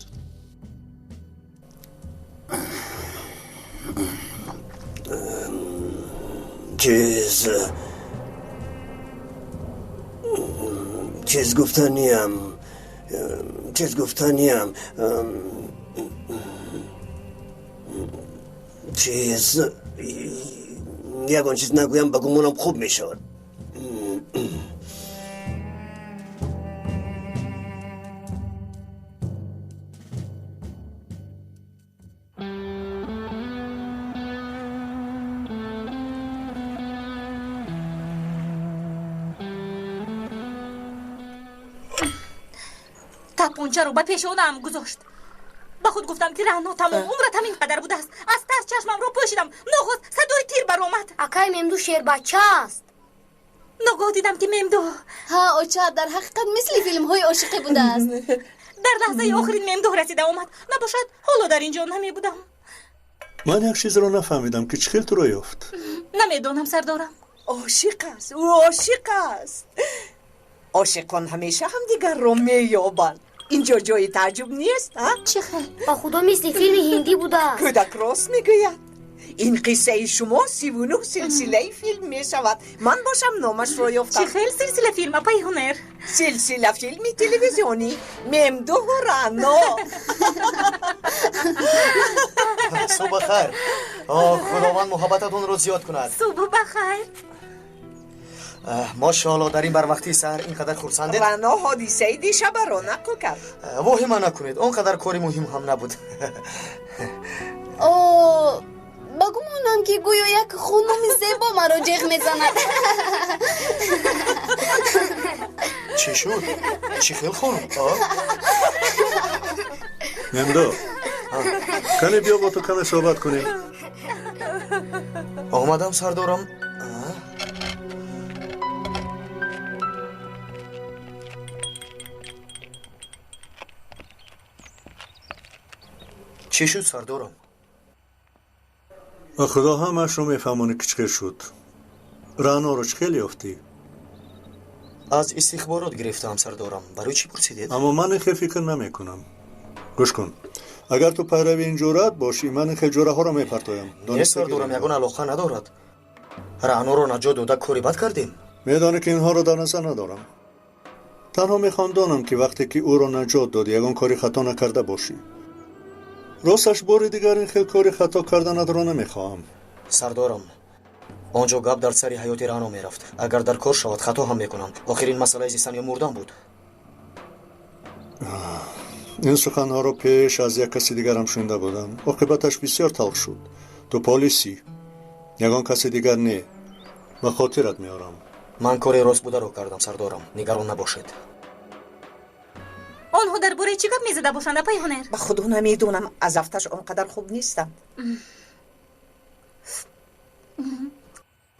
Чиз гуфтаниям, чиз гуфтаниям, чиз, ягон чиз нагӯям, ба гумонам хуб мешавад. Тапончаро ба пешонаам гузошт. Ба худ гуфтам, ки Раъно тамом умрат ҳамин қадар будааст. Аз тарс чашмамро пӯшидам. Нохост садои тир баромад. Акай Мемду шербача аст. Ногоҳ дидам, ки Мемду Ҳа, оча, дар ҳақиқат мисли филмҳои ошиқӣ будааст. Дар лаҳзаи охирин Мемду расида омад. Набошад, ҳоло дар ин ҷо намебудам. Ман як чизро нафаҳмидам, ки чӣ хел туро ёфт. Намедонам, сардорам. Ошиқ аст, ӯ ошиқ аст. Ошиқон ҳамеша ҳамдигарро меёбанд. Инҷо ҷои тааҷҷуб нест, а? Чӣ хел? Ба худо, мисли филми ҳиндӣ будааст. Кӯдак рост мегӯяд. Ин қиссаи шумо 39 силсилаи филм мешавад. Ман бошам, номашро ёфтам. Чӣ хел силсила филм, апаи Ҳунер? Силсила филми телевизионӣ «Мемдуҳу Раъно». Субҳ бахайр. Худованд муҳаббататонро зиёд кунад. Субҳ бахайр. Мошоалло, дар ин барвақтии саҳар ин қадар хурсандед. Раъно ҳодисаи дишабаро нақл кард. Воҳима накунед, он қадар кори муҳим ҳам набуд. О, ба гумонам, ки гӯё як хонуми зебо маро ҷеғ мезанад. Чӣ шуд? Чӣ хел хонум? Мемдо, кане биё, бо ту каме суҳбат кунем. Омадам, сардорам. Чӣ шуд, сардорам? Ба худо, ҳамаашро мефаҳмонӣ, ки чӣ хел шуд. Раъноро чӣ хел ёфтӣ? Аз истихборот гирифтаам, сардорам. Барои чӣ пурсидед? Аммо ман ин хел фикр намекунам. Гӯш кун, агар ту пайрави ин ҷуръат бошӣ, ман ин хел ҷураҳоро мепартоям. Не, сардорам, ягон алоқа надорад. Раъноро наҷот дода, кори бад кардем? Медонӣ, ки инҳоро дар назар надорам. Танҳо мехоҳам донам, ки вақте ки ӯро наҷот додӣ, ягон кори хато накарда бошӣ. Росташ, бори дигар ин хел кори хато карданатро намехоҳам. Сардорам, он ҷо гап дар сари ҳаёти Раъно мерафт. Агар дар кор шавад, хато ҳам мекунам. Охир ин масъалаи зистан ё мурдан буд. Ин суханҳоро пеш аз як каси дигарам шунида будам. Оқибаташ бисёр талх шуд. Ту полисӣ, ягон каси дигар не. Ба хотират меорам. Ман кори рост бударо кардам, сардорам, нигарон набошед. Онҳо дар бораи чӣ гап мезада бошанд, апаи Ҳунер? Ба худо, намедонам, аз афташ он қадар хуб нестам.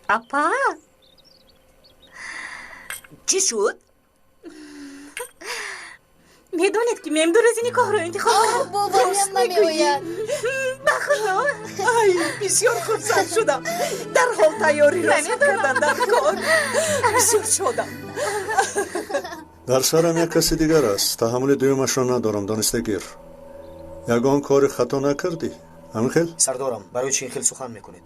Апа. Чӣ шуд? Медонед ки мем ду рӯзи никоҳро интихоб кард. Боварам намеояд. Ба худо. Ай, бисёр хурсанд шудам. Дарҳол тайёриро сар кардан дар кор. Бисёр шодам. Дар сарам як каси дигар аст. Таҳаммули дуюмашро надорам, донистагир. Ягон кори хато накардӣ? Ҳамин хел? Сардорам, барои чӣ ин хел сухан мекунед?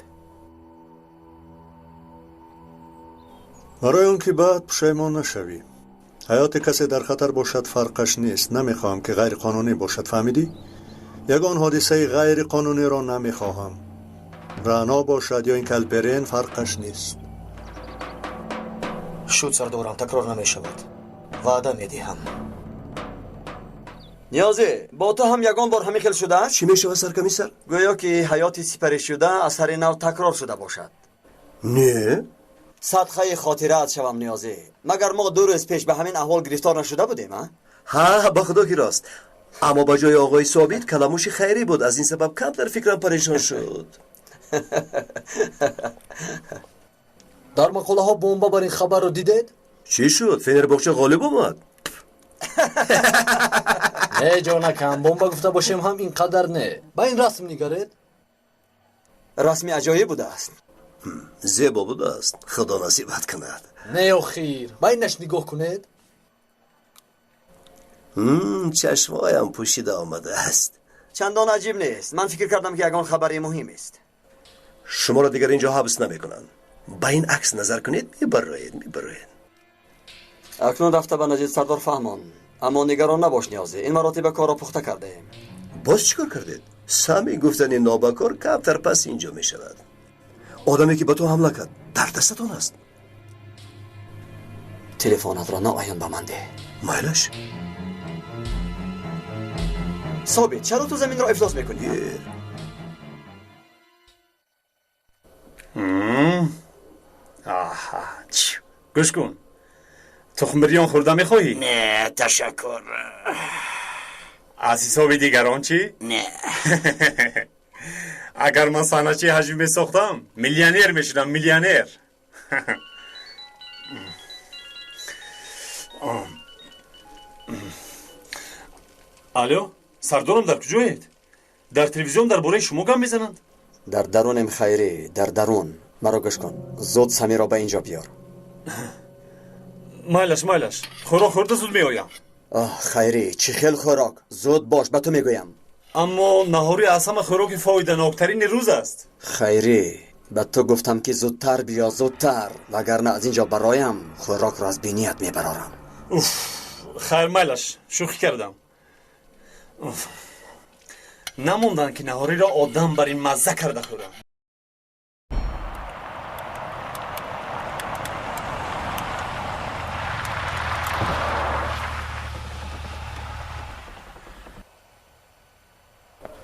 Барои он ки баъд пушаймон нашавӣ. Ҳаёти касе дар хатар бошад фарқаш нест. Намехоҳам ки ғайриқонунӣ бошад, фаҳмидӣ? Ягон ҳодисаи ғайриқонуниро намехоҳам. Раъно бошад ё ин ки Алперен, фарқаш нест. Шуд, сардорам, такрор намешавад. Ваъда медиҳам. Ниёзӣ, бо ту ҳам ягон бор ҳамин хел шудааст? Чӣ мешавад, саркомиссар? Гӯё ки ҳаёти сипаришуда аз сари нав такрор шуда бошад. Не? Садқаи хотираат шавам, Ниёзӣ. Магар мо 2 рӯз пеш ба ҳамин аҳвол гирифтор нашуда будем, а? Ҳа, ба худо ки рост. Аммо ба ҷои оғои Собит каламуши хайрӣ буд. Аз ин сабаб камтар фикрам парешон шуд. Дар мақолаҳо бомба бар ин хабарро дидед? Чӣ шуд? Фенербоғча ғолиб омад? Не, ҷонакам, бомба гуфта бошем ҳам ин қадар не. Ба ин расм нигаред. Расми аҷоиб будааст. Зебо будааст. Худо насибат кунад. Не, охир, ба инаш нигоҳ кунед. Чашмҳоям пӯшида омадааст. Чандон аҷиб нест. Ман фикр кардам ки ягон хабари муҳим аст. Шуморо дигар инҷо ҳабс намекунанд. Ба ин акс назар кунед, мебароед, мебароед. Акнун рафта ба наҷид сардор фаҳмон. Аммо нигарон набош, Ниёзӣ. Ин маротиба корро пухта кардаем. Боз чӣ кор кардед? Сами гуфтани нобакор камтар пас инҷо мешавад. Одаме ки ба ту ҳамла кард дар дастатон аст. Телефонатро ноаён ба ман деҳ. Майлаш. Собит, чаро ту заминро ифлос мекунӣ? Аҳа, гӯш кун. Тухмбирён хӯрда мехоҳӣ? Не, ташаккур. Аз ҳисоби дигарон чӣ? Не. Агар ман санъатчии ҳаҷвӣ месохтам, миллионер мешудам, миллионер. Алло, сардорам, дар куҷоед? Дар телевизион дар бораи шумо гап мезананд? Дар дарунем, Хайрӣ, дар дарун. Маро гӯш кун. Зуд Самиро ба инҷо биёр. Майлаш, майлаш. Хӯрок хӯрда зуд меоям. Оҳ, Хайрӣ, чӣ хел хӯрок? Зуд бош, ба ту мегӯям. Аммо наҳорӣ аз ҳама хӯроки фоиданоктарини рӯз аст. Хайрӣ, ба ту гуфтам ки зудтар биё, зудтар, вагарна аз инҷо бароям хӯрокро аз биният мебарорам. Уф, хайр, майлаш, шӯхӣ кардам. Намонданд ки наҳориро одам бар ин мазза карда хӯрам.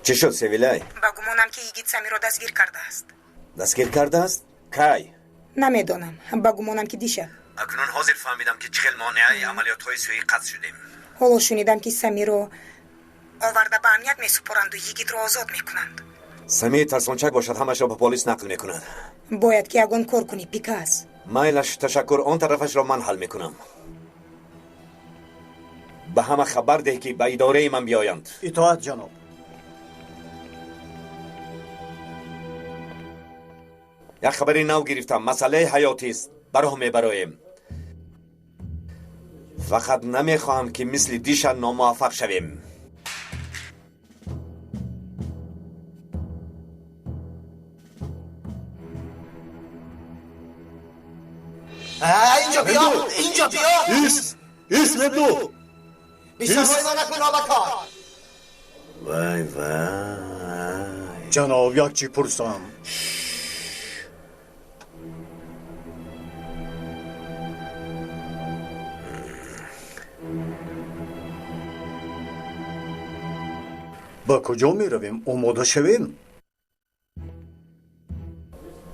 Чӣ шуд, Севилай? Ба гумонам ки йигит Самиро дастгир кардааст. Дастгир кардааст? Кай? Намедонам. Ба гумонам ки дишаб. Акнун ҳозир фаҳмидам ки чӣ хел монеаи амалиётҳои суиқасд шудем. Ҳоло шунидам ки Самиро оварда ба амният месупоранду йигитро озод мекунанд. Самир тарсончак бошад, ҳамашро ба полис нақл мекунад. Бояд ки ягон кор кунӣ, Пикас. Майлаш, ташаккур, он тарафашро ман ҳал мекунам. Ба ҳама хабар деҳ ки ба идораи ман биёянд. Итоат, ҷаноб. Як хабари нав гирифтам. Масъалаи ҳаётист. Ба роҳ мебароем. Фақат намехоҳам ки мисли диша номуваффақ шавем. Инҷо биё, инҷо биё. Ис, ис, Мебду. Бисёрҳои ма накун, нобакор. Вай, вай. Ҷаноб, як чӣ пурсам. Ба куҷо меравем? Омода шавем?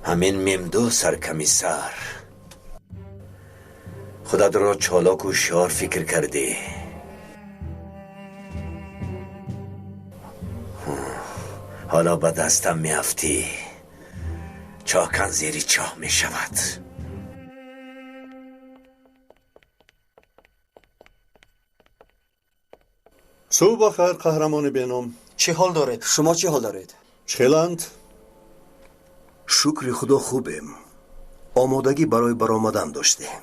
Ҳамин Мемду саркамиссар. Худатро чолоку ҳушёр фикр кардӣ. Ҳоло ба дастам меафтӣ. Чоҳкан зери чоҳ мешавад. Субҳ бахайр, қаҳрамони беном. Чӣ ҳол доред? Шумо чӣ ҳол доред? Чӣ хеланд? Шукри Худо, хубем. Омодагӣ барои баромадан доштем.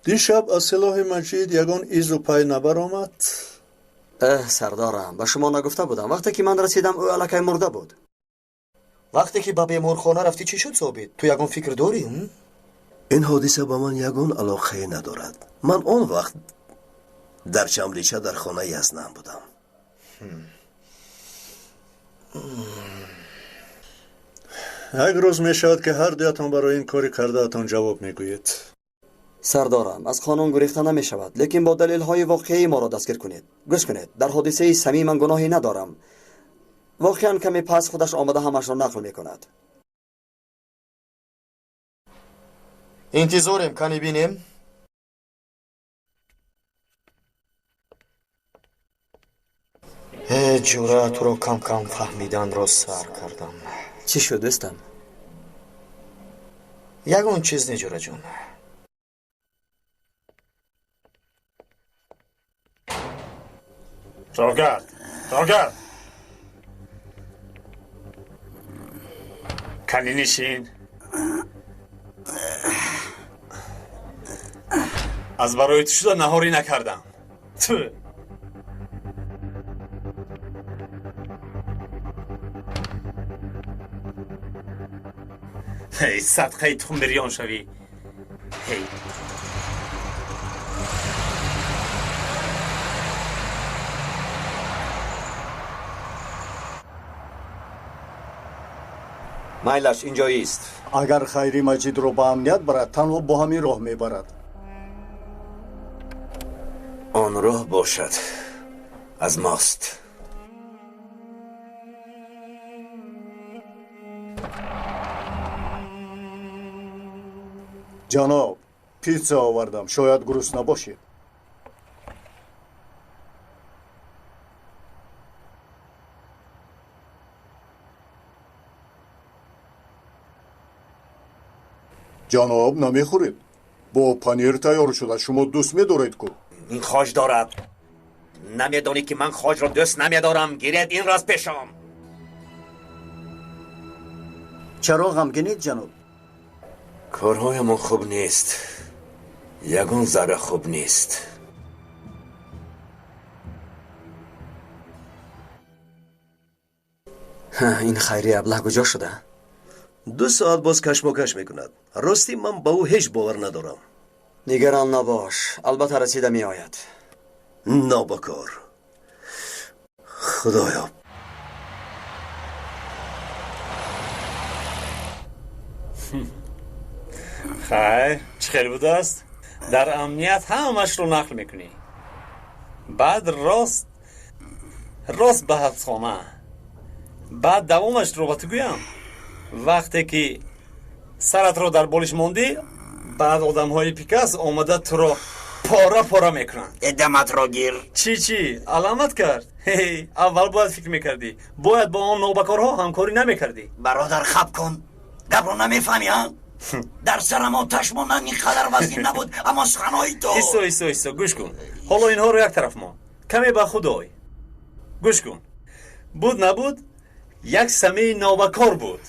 Дишаб аз силоҳи Маҷид ягон изу пай набаромад? Эҳ, сардорам, ба шумо нагуфта будам. Вақте ки ман расидам, ӯ аллакай мурда буд. Вақте ки ба беморхона рафтӣ, чӣ шуд, Собит? Ту ягон фикр дорӣ? Ин ҳодиса ба ман ягон алоқае надорад. Ман он вақт дар Чамлича дар хонаи язнам будам. Як рӯз мешавад, ки ҳар дуятон барои ин кори кардаатон ҷавоб мегӯед. Сардорам, аз қонун гурехта намешавад, лекин бо далелҳои воқеӣ моро дастгир кунед. Гӯш кунед, дар ҳодисаи Самӣ ман гуноҳе надорам. Воқеан, каме пас худаш омада ҳамашро нақл мекунад. Интизорем, кани бинем. Э, ҷура, туро кам кам фаҳмиданро сар кардам. Чӣ шуд, дӯстам? Ягон чиз не, ҷураҷон. Рогард, Рогард, кани нишин. Аз барои ту шуда наҳорӣ накардам. Ту ҳей, садқаи тухмбирён шавӣ. Ҳей. Майлаш, инҷо ист. Агар Хайри Маҷидро ба амният барад, танҳо бо ҳамин роҳ мебарад. Он роҳ бошад, аз мост. Ҷаноб, питса овардам, шояд гурусна бошед. Ҷаноб, намехӯред? Бо панир тайёр шуда, шумо дӯст медоред ку. Ин хоҷ дорад. Намедонӣ, ки ман хоҷро дӯст намедорам? Гиред инро аз пешам. Чаро ғамгинед, ҷаноб? Корҳоямон хуб нест, ягон зарра хуб нест. Ин Хайри аблаҳ куҷо шуда? 2 соат боз кашмокаш мекунад. Ростӣ, ман ба ӯ ҳеҷ бовар надорам. Нигарон набош, албатта расида меояд. Нобакор, худоё. Хайр, чӣ хел будааст? Дар амният ҳамашро нақл мекунӣ, баъд рост рост ба ҳабсхона. Баъд давомашро ба ту гӯям. Вақте ки саратро дар болиш мондӣ, баъд одамҳои Пикас омада туро пора пора мекунанд. Даматро гир. Чӣ, чӣ аламат кард? Аввал бояд фикр мекардӣ, бояд бо он нобакорҳо ҳамкорӣ намекардӣ. Бародар, хаб кун, гапро намефаҳмӣ, а? Дар сарам оташ монанд, ин қадар вазнин набуд, аммо суханҳои ту. Исто, исто, исто, гӯш кун. Ҳоло инҳоро як тараф мон, каме ба худ ой. Гӯш кун, буд набуд, як Самии нобакор буд.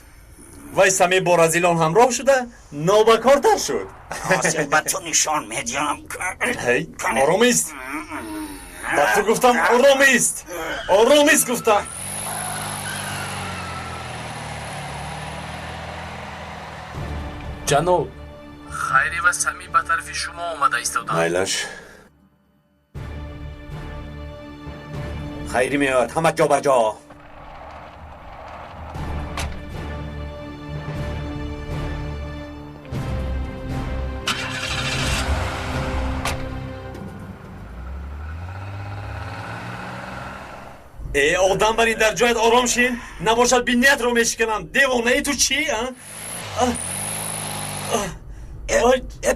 Вай Самӣ бо разилон ҳамроҳ шуда, нобакортар шуд. Ҳозир ба ту нишон медиҳам. Ором ист, ба ту гуфтам, ором ист, ором ист гуфтам. Ҷаноб, Хайрӣ ва Самӣ ба тарафи шумо омада истоданд. Майлаш, Хайрӣ меояд, ҳама ҷо ба ҷо. Э, одам барин, дар ҷоят ором шин, набошад биниятро мешиканам. Девонаи ту чӣ?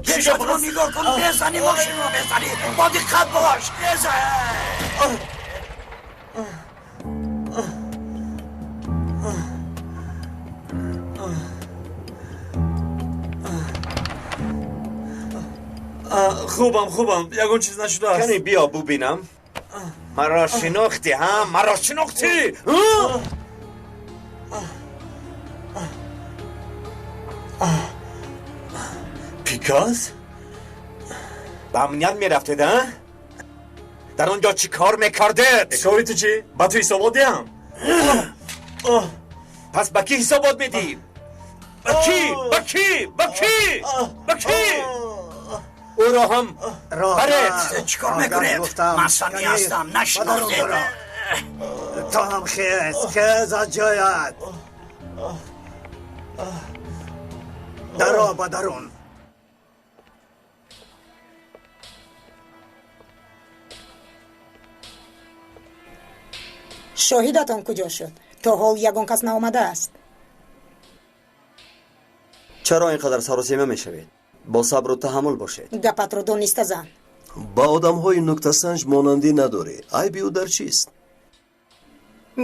Пешатро нигоҳ кун, мезани, мошинро мезани, бо диққат бош, мезан. Хубам, хубам, ягон чиз нашудааст. Кане биё, бубинам. Маро шинохтӣ, ҳа? Маро шинохтӣ? Пикас? Ба амният мерафтед, а? Дар он ҷо чӣ кор мекардед? Кори ту чӣ? Ба ту ҳисобот диҳам? Пас ба кӣ ҳисобот медиҳӣ? Ба кӣ? Ба кӣ? Ба кӣ? Ба кӣ? Ӯро ҳам баред. Чӣ кор мекунед? Ман Сами ҳастам, нашинохтед. Ту ҳам хез, хез аз ҷоят. Даро ба дарун. Шоҳидатон куҷо шуд? То ҳол ягон кас наомадааст. Чаро ин қадар саросема мешавед? Бо сабру таҳаммул бошед. Гапатро дониста зан. Ба одамҳои нуктасанҷ монандӣ надорӣ. Айби ӯ дар чист?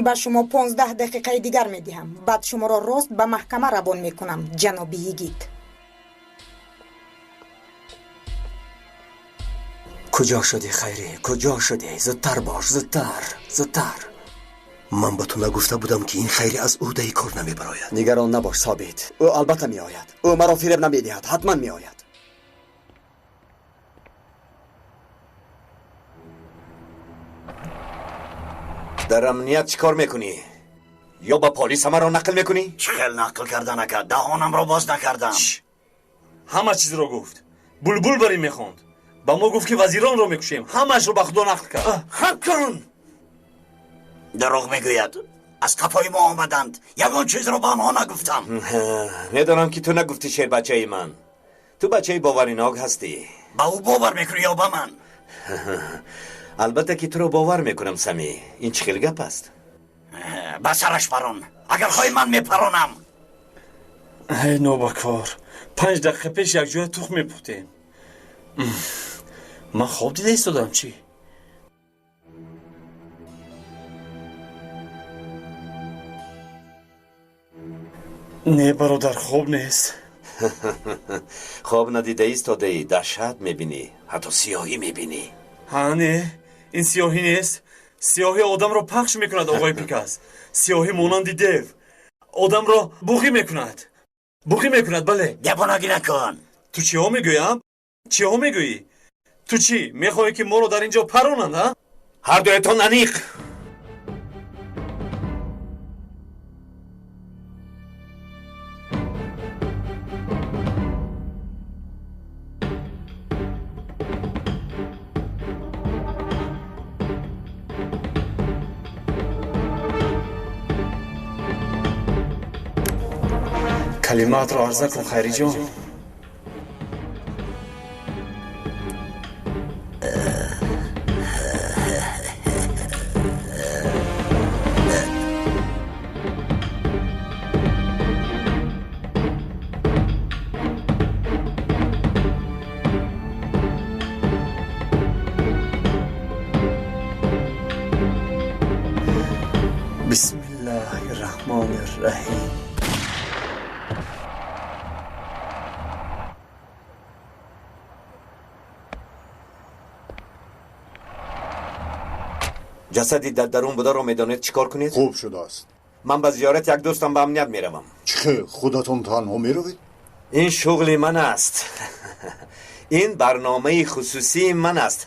Ба шумо 15 дақиқаи дигар медиҳам. Баъд шуморо рост ба маҳкама равон мекунам, ҷаноби йигит. Куҷо шудӣ, Хайрӣ? Куҷо шудӣ? Зудтар бош, зудтар, зудтар. Ман ба ту нагуфта будам, ки ин Хайрӣ аз ӯҳдаи кор намебарояд. Нигарон набош, Собит. Ӯ албатта меояд. Ӯ маро фиреб намедиҳад, ҳатман меояд. Дар амният чӣ кор мекунӣ? Ё ба полис ҳамаро нақл мекунӣ? Чӣ хел нақл кардан, ака? Даҳонамро боз накардам. Ҳама чизро гуфт. Булбул бар ин мехонд. Ба мо гуфт, ки вазиронро мекушем. Ҳамаашро ба худо нақл кард. Хаб кун! Дурӯғ мегӯяд. Аз қафои мо омаданд. Ягон чизро ба онҳо нагуфтам. Медонам, ки ту нагуфтӣ, шербачаи ман. Ту бачаи боваринок ҳастӣ. Ба ӯ бовар мекунӣ ё ба ман? Албатта, ки туро бовар мекунам, Сами. Ин чӣ хел гап аст? Ба сараш парон. Агар хоҳӣ, ман мепаронам. Эй нобакор, 5 дақиқа пеш якҷоя тухм мепухтем. Ман хоб дида истодам, чӣ? Не, бародар, хоб нест. Хоб надида истодаӣ, даҳшат мебинӣ, ҳатто сиёҳӣ мебинӣ. Ҳа, не, ин сиёҳӣ нест. Сиёҳӣ одамро пахш мекунад, оғои Пикас. Сиёҳӣ монанди дев одамро буғӣ мекунад. Буғӣ мекунад, бале. Девонагӣ накун. Ту чиҳо мегӯӣ, а? Чиҳо мегӯӣ? Ту чӣ мехоҳӣ, ки моро дар ин ҷо паронанд, а? Ҳар дуятон аниқ. Калимаатро арза кун, Хайриҷон. Бисмиллаҳи раҳмони раҳим. Ҷасади дар дарун бударо медонед чӣ кор кунед? Хуб шудааст. Ман ба зиёрати як дӯстам ба амният меравам. Чӣ хел, худатон танҳо меравед? Ин шуғли ман аст. Ин барномаи хусусии ман аст.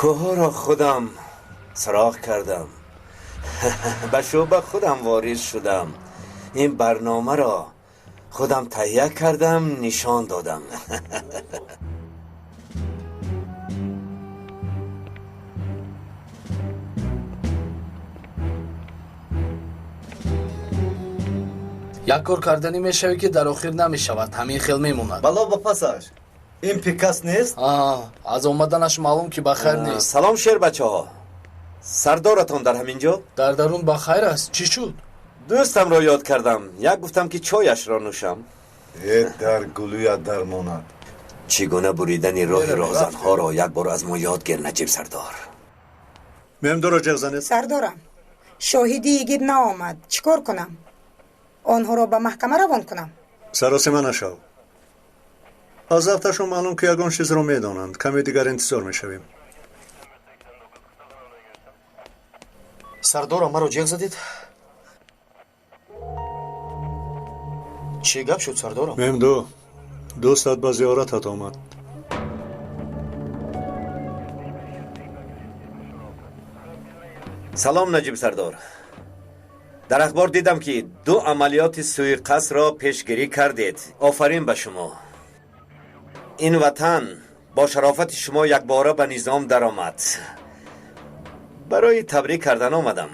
Кӯҳҳоро худам суроғ кардам. Ба шӯъба худам ворид шудам. Ин барномаро худам таҳия кардам, нишон додам. Як кор карданӣ мешавӣ, ки дар охир намешавад, ҳамин хел мемонад. Бало ба пасаш. Ин Пикас нест? Аз омаданаш маълум, ки ба хайр нест. Салом, шербачаҳо. Сардоратон дар ҳамин ҷо? Дар дарун ба хайр аст. Чӣ шуд? Дӯстамро ёд кардам. Як гуфтам, ки чойашро нӯшам. Э, дар гулӯят дармонад. Чӣ гуна буридани роҳи роҳзанҳоро як бор аз мо ёд гир, Наҷиб сардор. Мемдоро ҷеғ занед. Сардорам, шоҳиди йигит наомад. Чӣ кор кунам? Онҳоро ба маҳкама равон кунам? Саросима нашав. Аз рафташон маълум, ки ягон чизро медонанд. Каме дигар интизор мешавем. Сардорам, маро ҷеғ задед? Чӣ гап шуд, сардорам? Мемду, дӯстат ба зиёратат омад. Салом, Наҷиб сардор. Дар ахбор дидам, ки ду амалиёти суиқасдро пешгирӣ кардед. Офарин ба шумо. Ин ватан бо шарофати шумо якбора ба низом даромад. Барои табрик кардан омадам.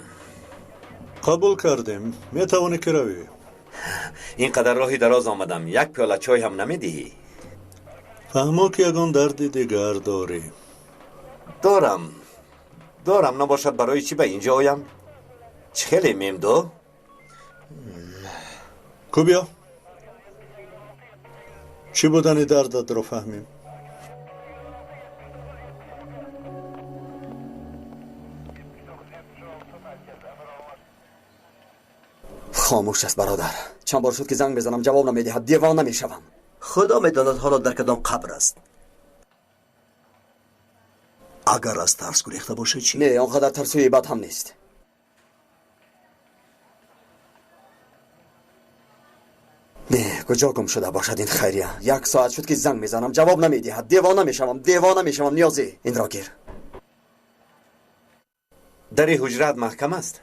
Қабул кардем, метавонӣ ки равӣ. Ин қадар роҳи дароз омадам, як пиёла чой ҳам намедиҳӣ? Фаҳмо, ки ягон дарди дигар дорӣ. Дорам, дорам. Набошад, барои чӣ ба инҷо оям? Чӣ хеле, Мемдо? Ку, биё, чӣ будани дардатро фаҳмем. Хомӯш аст, бародар. Чанд бор шуд, ки занг мезанам, ҷавоб намедиҳад. Девона мешавам. Худо медонад, ҳоло дар кадом қабр аст. Агар аз тарс гурехта бошад чӣ? Не, он қадар тарсуи бад ҳам нест. Не, куҷо гум шуда бошад ин хайрия? Як соат шуд, ки занг мезанам, ҷавоб намедиҳад. Девона мешавам, девона мешавам. Ниёзӣ, инро гир. Дари ҳуҷраат маҳкам аст?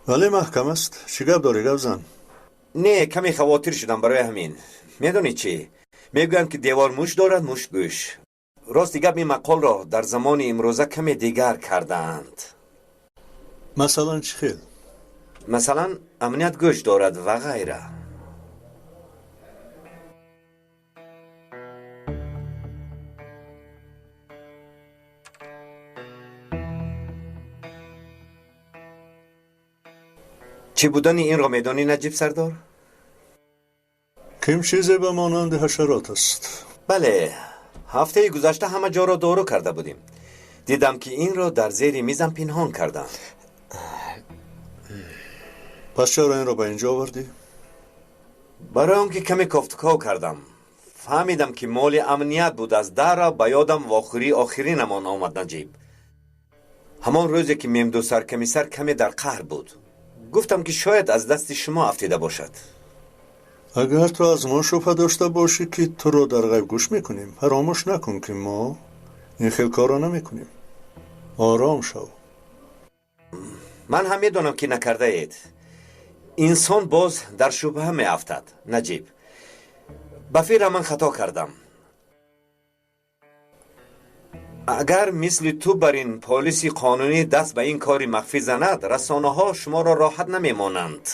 Вале, маҳкам аст. Чӣ гап дорӣ, гап зан. Не, каме хавотир шудам барои ҳамин. Медонӣ чӣ мегӯянд, ки девор муш дорад, муш гӯш. Рости гап, ин мақолро дар замони имрӯза каме дигар кардаанд. Масалан, чӣ хел? Масалан, амният гӯш дорад ва ғайра. Чӣ будани инро медонӣ, Наҷиб сардор? Ким чизе ба монанди ҳашарот аст. Бале, ҳафтаи гузашта ҳама ҷоро дору карда будем. Дидам, ки инро дар зери мизам пинҳон кардам. Пас чаро инро ба инҷо овардӣ? Барои он ки каме кофтуков кардам, фаҳмидам, ки моли амният будааст. Дарра ба ёдам вохӯрии охиринамон омад, Наҷиб. Ҳамон рӯзе, ки Мемду саркамисар каме дар қаҳр буд. Гуфтам, ки шояд аз дасти шумо афтида бошад. Агар ту аз мо шубҳа дошта бошӣ, ки туро дар ғайб гӯш мекунем, фаромӯш накун, ки мо ин хел корро намекунем. Ором шав. Ман ҳам медонам, ки накардаед. Инсон боз дар шубҳа меафтад, Наҷиб. Ба фикрам, ман хато кардам. Агар мисли ту бар ин полиси қонунӣ даст ба ин кори махфӣ занад, расонаҳо шуморо роҳат намемонанд.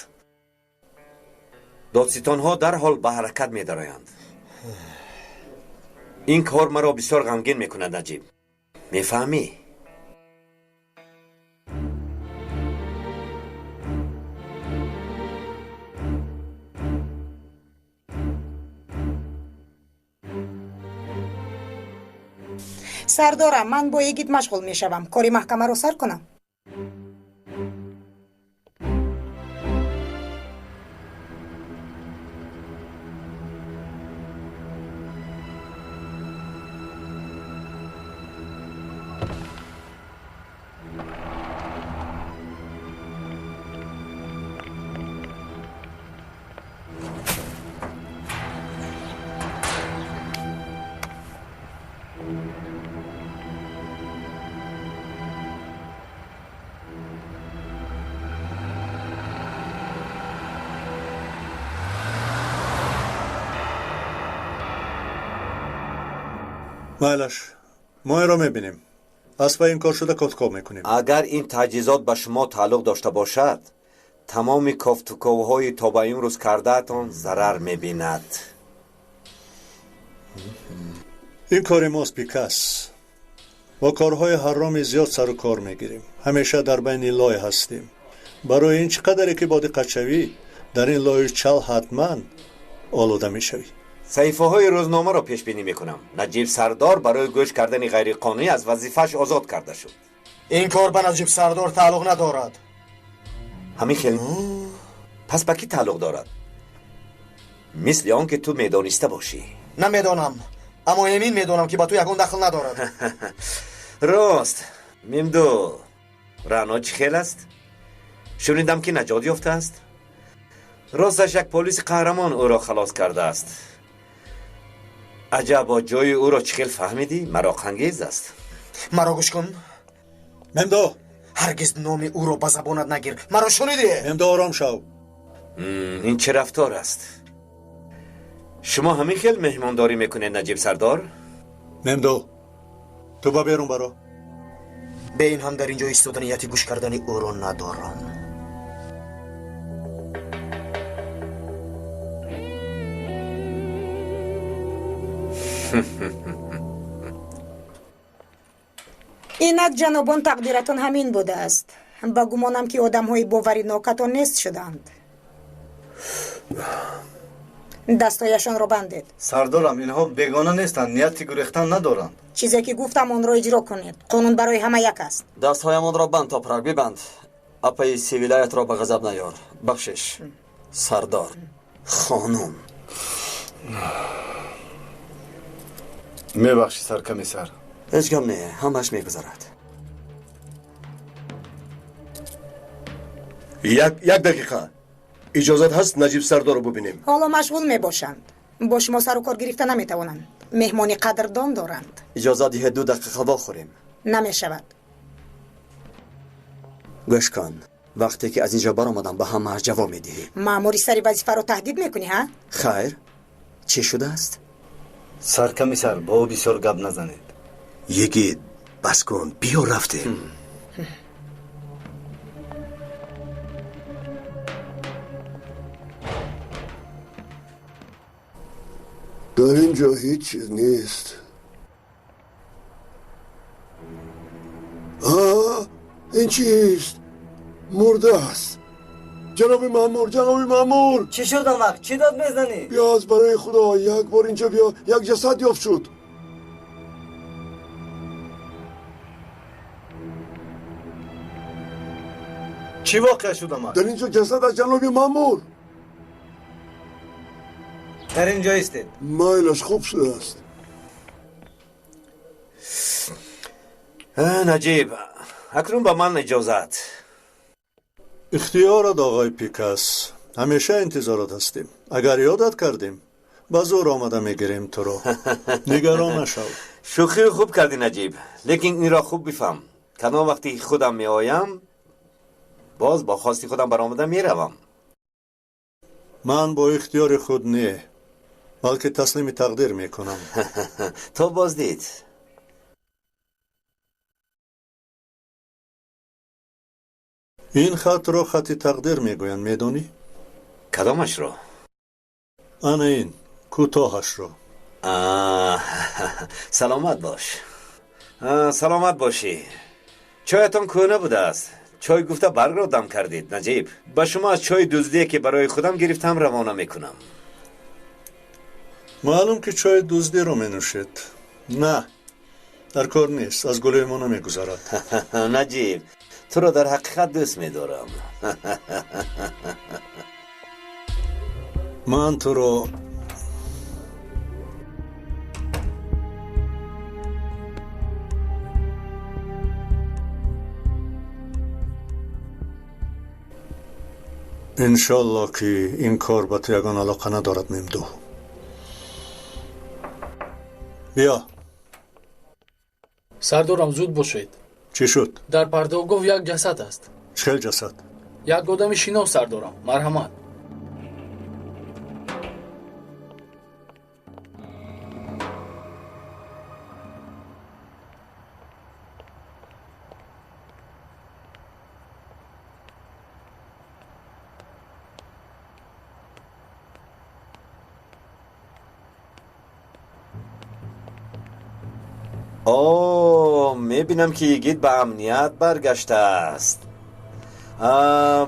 Додситонҳо дарҳол ба ҳаракат медароянд. Ин кор маро бисёр ғамгин мекунад, Наҷиб, мефаҳмӣ? Сардорам, ман бо егит машғул мешавам. Кори маҳкамаро сар кунам. Майлаш, мо инро мебинем. Аз пай ин кор шуда кофтуков мекунем. Агар ин таҷҳизот ба шумо тааллуқ дошта бошад, тамоми кофтуковҳои то ба имрӯз кардаатон зарар мебинад. Ин кори мост, бикас. Бо корҳои ҳароми зиёд сару кор мегирем. Ҳамеша дар байни лой ҳастем. Барои ин чӣ қадаре ки бодиққат шавӣ, дар ин лою чал ҳатман олуда мешавӣ. Саҳифаҳои рӯзномаро пешбинӣ мекунам. Наҷиб сардор барои гӯш кардани ғайриқонунӣ аз вазифааш озод карда шуд. Ин кор ба Наҷиб сардор тааллуқ надорад. Ҳамин хел? Пас ба кӣ тааллуқ дорад? Мисли он ки ту медониста бошӣ. Намедонам, аммо эмин медонам, ки ба ту ягон дахл надорад. Рост, Мимду, Рано чӣ хел аст? Шунидам, ки наҷот ёфтааст. Росташ, як полиси қаҳрамон ӯро халос кардааст. Аҷабо, ҷои ӯро чӣ хел фаҳмидӣ? Мароқангез аст. Маро гӯш кун. Мемдо, ҳаргиз номи ӯро ба забонат нагир. Маро шунидӣ? Мемдо, ором шав. Ин чӣ рафтор аст? Шумо ҳамин хел меҳмондорӣ мекунед, Наҷиб сардор? Мемдо, ту ба берун баро. Бе ин ҳам дар ин ҷо истода нияти гӯш кардани ӯро надорам. Инак, ҷанобон, тақдиратон ҳамин будааст. Ба гумонам, ки одамҳои боваринокатон нест шуданд. Дастҳояшонро бандед. Сардорам, инҳо бегона нестанд, нияти гурехтан надоранд. Чизе ки гуфтам, онро иҷро кунед. Қонун барои ҳама як аст. Дастҳоямонро банд, Топрак, бибанд. Апаи Севилаятро ба ғазаб наёр. Бахшиш, сардор хонум. Мебахшӣ, саркомиссар. Ҳеҷ гап не, ҳамааш мегузарад. Як дақиқа иҷозат ҳаст Наҷиб сардорро бубинем? Ҳоло машғул мебошанд, бо шумо сару кор гирифта наметавонанд. Меҳмони қадрдон доранд. Иҷозат диҳед, 2 дақиқа вохӯрем. Намешавад. Гӯш кун, вақте ки аз ин ҷо баромадам, ба ҳамааш ҷавоб медиҳӣ. Маъмури сари вазифаро таҳдид мекунӣ, ҳа? Хайр, чӣ шудааст? Саркомиссар, бо ӯ бисёр гап назанед. Йигит, бас кун, биё рафтем. Дар ин ҷо ҳеҷ чиз нест. Ин чист? Мурда аст. Ҷаноби маъмур, ҷаноби маъмур! Чӣ шуд, амак? Чӣ дод мезанӣ? Биё, аз барои Худо, як бор инҷо биё, як ҷасад ёфт шуд. Чӣ воқеа шуд, амак? Дар ин ҷо ҷасад аз ҷаноби маъмур. Дар ин ҷо истед. Майлаш, хуб шудааст. Наҷиб, акнун ба ман иҷозат. Ихтиёрат, оғои Пикас. Ҳамеша интизорат ҳастем. Агар ёдат кардем, ба зӯр омада мегирем туро. Нигарон нашав. Шӯхӣ хуб кардӣ, Наҷиб, лекин инро хуб бифаҳм: кадом вақте ки худам меоям, боз бо хости худам баромада меравам. Ман бо ихтиёри худ не, балки таслими тақдир мекунам. То боздид. Ин хатро хати тақдир мегӯянд, медонӣ? Кадомашро? Ана ин кӯтоҳашро. Саломат бош, саломат бошӣ. Чоятон кӯҳна будааст. Чой гуфта баргро дам кардед, Наҷиб. Ба шумо аз чойи дуздие, ки барои худам гирифтам, равона мекунам. Маълум, ки чойи дуздиро менӯшед. На, дар кор нест, аз гулӯи мо намегузарад. Наҷиб, туро дар ҳақиқат дӯст медорам. Ман туро иншолло, ки ин кор ба ту ягон алоқа надорад. Мемду, биё. Сардорам, зуд бошед. Чӣ шуд? Дар пардогоҳ як ҷасад аст. Чӣ хел ҷасад? Як одами шинос, сардорам. Марҳамат. О, мебинам, ки йигит ба амният баргаштааст.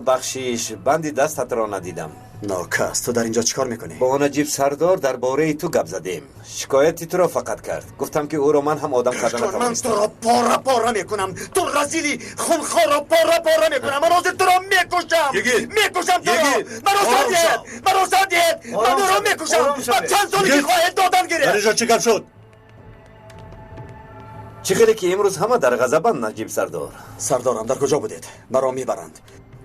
Бахшиш, банди дастатро надидам. Нокас, ту дар инҷо чӣ кор мекунӣ? Бо наҷиб сардор дар бораи ту гап задем. Шикояти туро фақат кард. Гуфтам ки ӯро ман ҳам одам карда Ман натавонистам. туро пора пора мекунам. Ту разили хунхорро пора пора мекунам. Ман ҳозир туро мекушам. Мекушам туро. Маро сад диҳед. Маро сад диҳед. Ман ӯро мекушам. Ман чанд соли ки хоҳед додан Дар гирифт. инҷо чӣ гап шуд? Чӣ хеле ки имрӯз ҳама дар ғазабанд, Наҷиб сардор. Сардорам, дар куҷо будед? Маро мебаранд.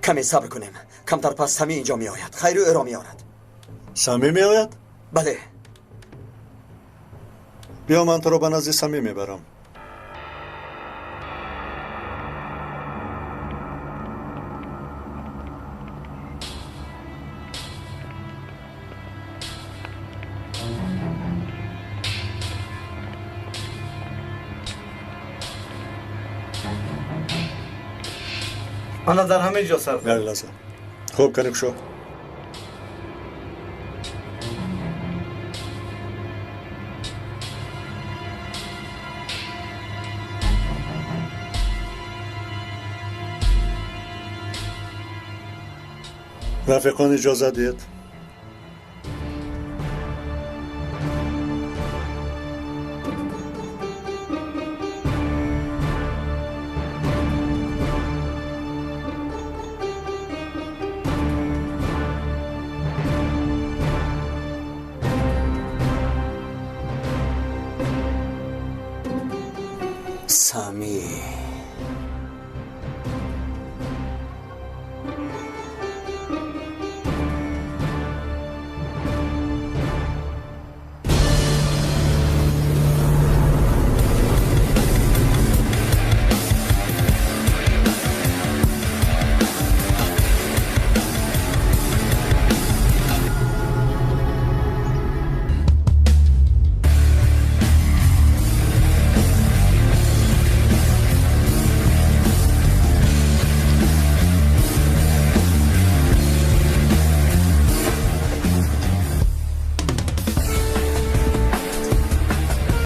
Каме сабр кунем. Камтар пас Самӣ инҷо меояд. Хайру ӯро меорад. Самӣ меояд? Бале. Биё, ман туро ба назди Самӣ мебарам. Ана дар ҳамин ҷо сар. Як лаҳза. Хуб, каниб шо. Рафиқон, иҷозат диҳед. Самӣ.